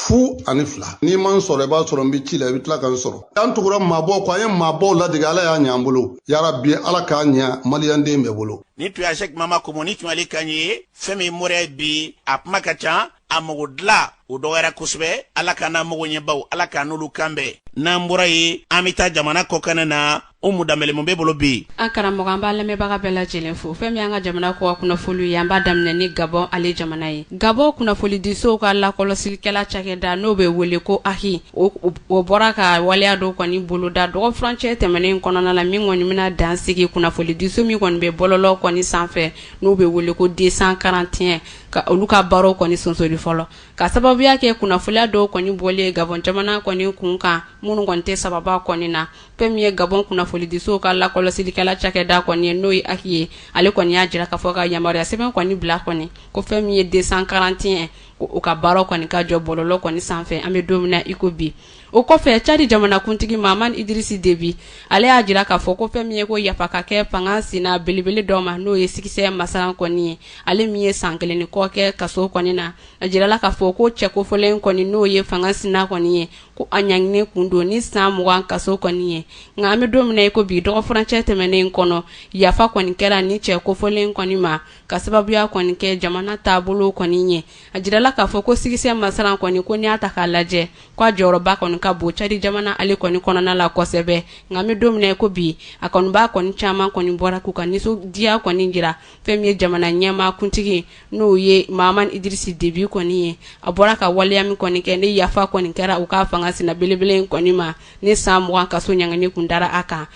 S16: 02. N'i ma n sɔrɔ, i b'a sɔrɔ n bɛ ci la, i bɛ tila ka n sɔrɔ. An tugura maabaw kɔ, an ye maabaw ladege, Ala y'a ɲɛ an bolo. Yarabi, Ala k'a ɲɛ maliyɛnden bɛɛ bolo.
S1: Ni tun ye Sɛki Mama Komo, ni tun y'ale kan ye. Fɛn min moriya bi, a kuma ka ca. A mago dilan o dɔgɔyara kosɛbɛ. Ala ka n'a mago ɲɛbaw, Ala k'a n'olu kanbɛn. N'an bɔra yen, an bɛ taa jamana kɔkan na. Umu Danbɛlɛ, mun b'e bolo bi?
S17: An karamɔgɔ, an b'a lamɛnbaga bɛɛ lajɛlen fo. Fɛn min y'an ka jamana kɔ kunnafoniw ye, an b'a daminɛ ni Gabɔn ale jamana ye. Gabɔn kunnafonidisow ka lakɔlɔsilikɛla cakɛda, n'o bɛ wele ko AHI, o bɔra ka waleya dɔ kɔni boloda dɔgɔfurancɛ tɛmɛnen kɔnɔna la, min kɔni bɛna dan sigi kunnafonidiso min kɔni bɛ bɔlɔlɔ kɔni sanfɛ, n'o bɛ wele ko 241, ka olu ka baaraw kɔni sonsori fɔlɔ, ka sababuya kɛ kunnafoniya dɔw kɔni bɔlen Gabɔn jamana kɔni kun kan, minnu kɔni tɛ sababa kɔni na. Fɛn min ye Gabɔn kunnafonidisow ka lakɔlɔsilikɛla cakɛda kɔni ye, n'o ye AHI ye, ale kɔni y'a jira k'a fɔ ka yamaruya sɛbɛn kɔni bila kɔni ko fɛn min ye 241, ko u ka baaraw kɔni ka jɔ bɔlɔlɔ kɔni sanfɛ an bɛ don min na i ko bi. O kɔfɛ, Cadi jamanakuntigi Mahamani Idirisi Debi, ale y'a jira k'a fɔ ko fɛn min ye ko yafa ka kɛ fanga sina belebele dɔ ma, n'o ye Sikisɛ Masaran kɔni ye, ale min ye san kelen ni kɔ kɛ kaso kɔni na. A jirala k'a fɔ ko cɛ kofɔlen kɔni, n'o ye fanga sina kɔni ye, ko a ɲanginen kun don ni san 20 kaso kɔni ye. Nka an bɛ don min na i ko bi, dɔgɔfurancɛ tɛmɛnen kɔnɔ, yafa kɔni kɛra ni cɛ kofɔlen kɔni ma, ka sababuya kɔni kɛ jamana taabolo kɔni ye. A jirala k'a fɔ ko Sikisɛ Masaran kɔni, ko n'i y'a ta k'a lajɛ, ko a jɔyɔrɔba kɔni ka bon Cadi jamana ale kɔni kɔnɔna la kosɛbɛ. Nka an bɛ don min na i ko bi, a kanubaa kɔni caman kɔni bɔra k'u ka nisɔndiya kɔni jira fɛn min ye jamana ɲɛmaa kuntigi, n'o ye Mahamani Idirisi Debi kɔni ye, a bɔra ka waleya min kɔni kɛ ni yafa kɔni kɛra u ka fanga sina belebele in kɔni ma, ni san 20 kaso ɲangini kun dara a kan.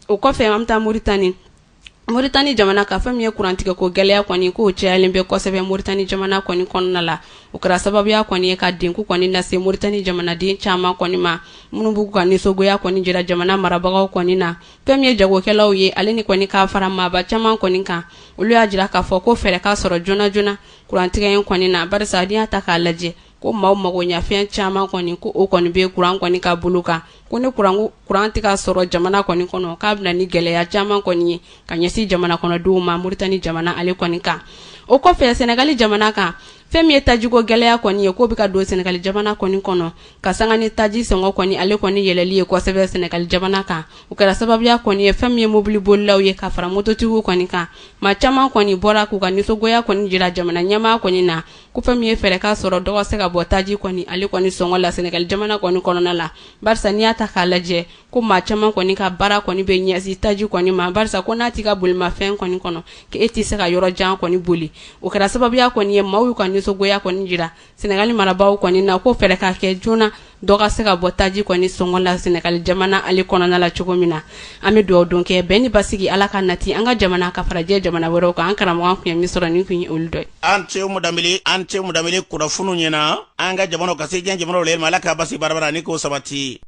S17: O kɔfɛ, an bɛ taa Moritani. Moritani jamana ka fɛn min ye kurantigɛko gɛlɛya kɔni, k'o cayalen bɛ kosɛbɛ Moritani jamana kɔni kɔnɔna la. O kɛra sababuya kɔni ye ka degun kɔni lase Moritani jamanaden caman kɔni ma, minnu b'u ka nisɔngoya kɔni jira jamana marabagaw kɔni na. Fɛn min ye jagokɛlaw ye, ale ni kɔni k'a fara maaba caman kɔni kan, olu y'a jira k'a fɔ ko fɛɛrɛ ka sɔrɔ joona joona kurantigɛ in kɔni na, barisa n'i y'a ta k'a lajɛ ko maaw magoɲafɛn caman kɔni, ko o kɔni bɛ kuran kɔni ka bolo kan, ko ni kuran tɛ ka sɔrɔ jamana kɔni kɔnɔ, k'a bɛna ni gɛlɛya caman kɔni ye ka ɲɛsin jamana kɔnɔdenw ma Moritani jamana ale kɔni kan. O kɔfɛ, Sɛnɛgali jamana kan, fɛn min ye tajiko gɛlɛya kɔni ye, k'o bɛ ka don Sɛnɛgali jamana kɔni kɔnɔ, ka sanga ni taji sɔngɔ kɔni ale kɔni yɛlɛli ye kosɛbɛ Sɛnɛgali jamana kan. O kɛra sababuya kɔni ye fɛn min ye mobilibolilaw ye ka fara mototigiw kɔni kan. Maa caman kɔni bɔra k'u ka nisɔngoya kɔni jira jamana ɲɛmaa kɔni na, ko fɛn min ye fɛɛrɛ ka sɔrɔ dɔ ka se ka bɔ taji kɔni ale kɔni sɔngɔ la Sɛnɛgali jamana kɔni kɔnɔna la, barisa n'i y'a ta k'a lajɛ ko maa caman kɔni ka baara kɔni bɛ ɲɛsin taji kɔni ma, barisa ko n'a t'i ka bolimafɛn kɔni kɔnɔ, k'e tɛ se ka yɔrɔ jan kɔni boli. O kɛra sababuya kɔni ye maaw y'u ka nisɔngoya kɔni jira Sɛnɛgali marabaaw kɔni na, ko fɛɛrɛ ka kɛ joona dɔ ka se ka bɔ taji kɔni sɔngɔ la Sɛnɛgali jamana ale kɔnɔna la cogo min na. An bɛ dugawu don kɛ bɛn ni basigi Ala ka nati an ka jamana ka fara diɲɛ jamana wɛrɛw kan. An karamɔgɔ, an tun ye min sɔrɔ nin tun ye olu dɔ ye.
S1: An ce Umu Danbele, an ce Umu Danbele kunnafoniw ɲɛna an ka jamanaw ka se diɲɛ jamanaw lajɛlen ma. Ala ka basi barabara ni k'o sabati.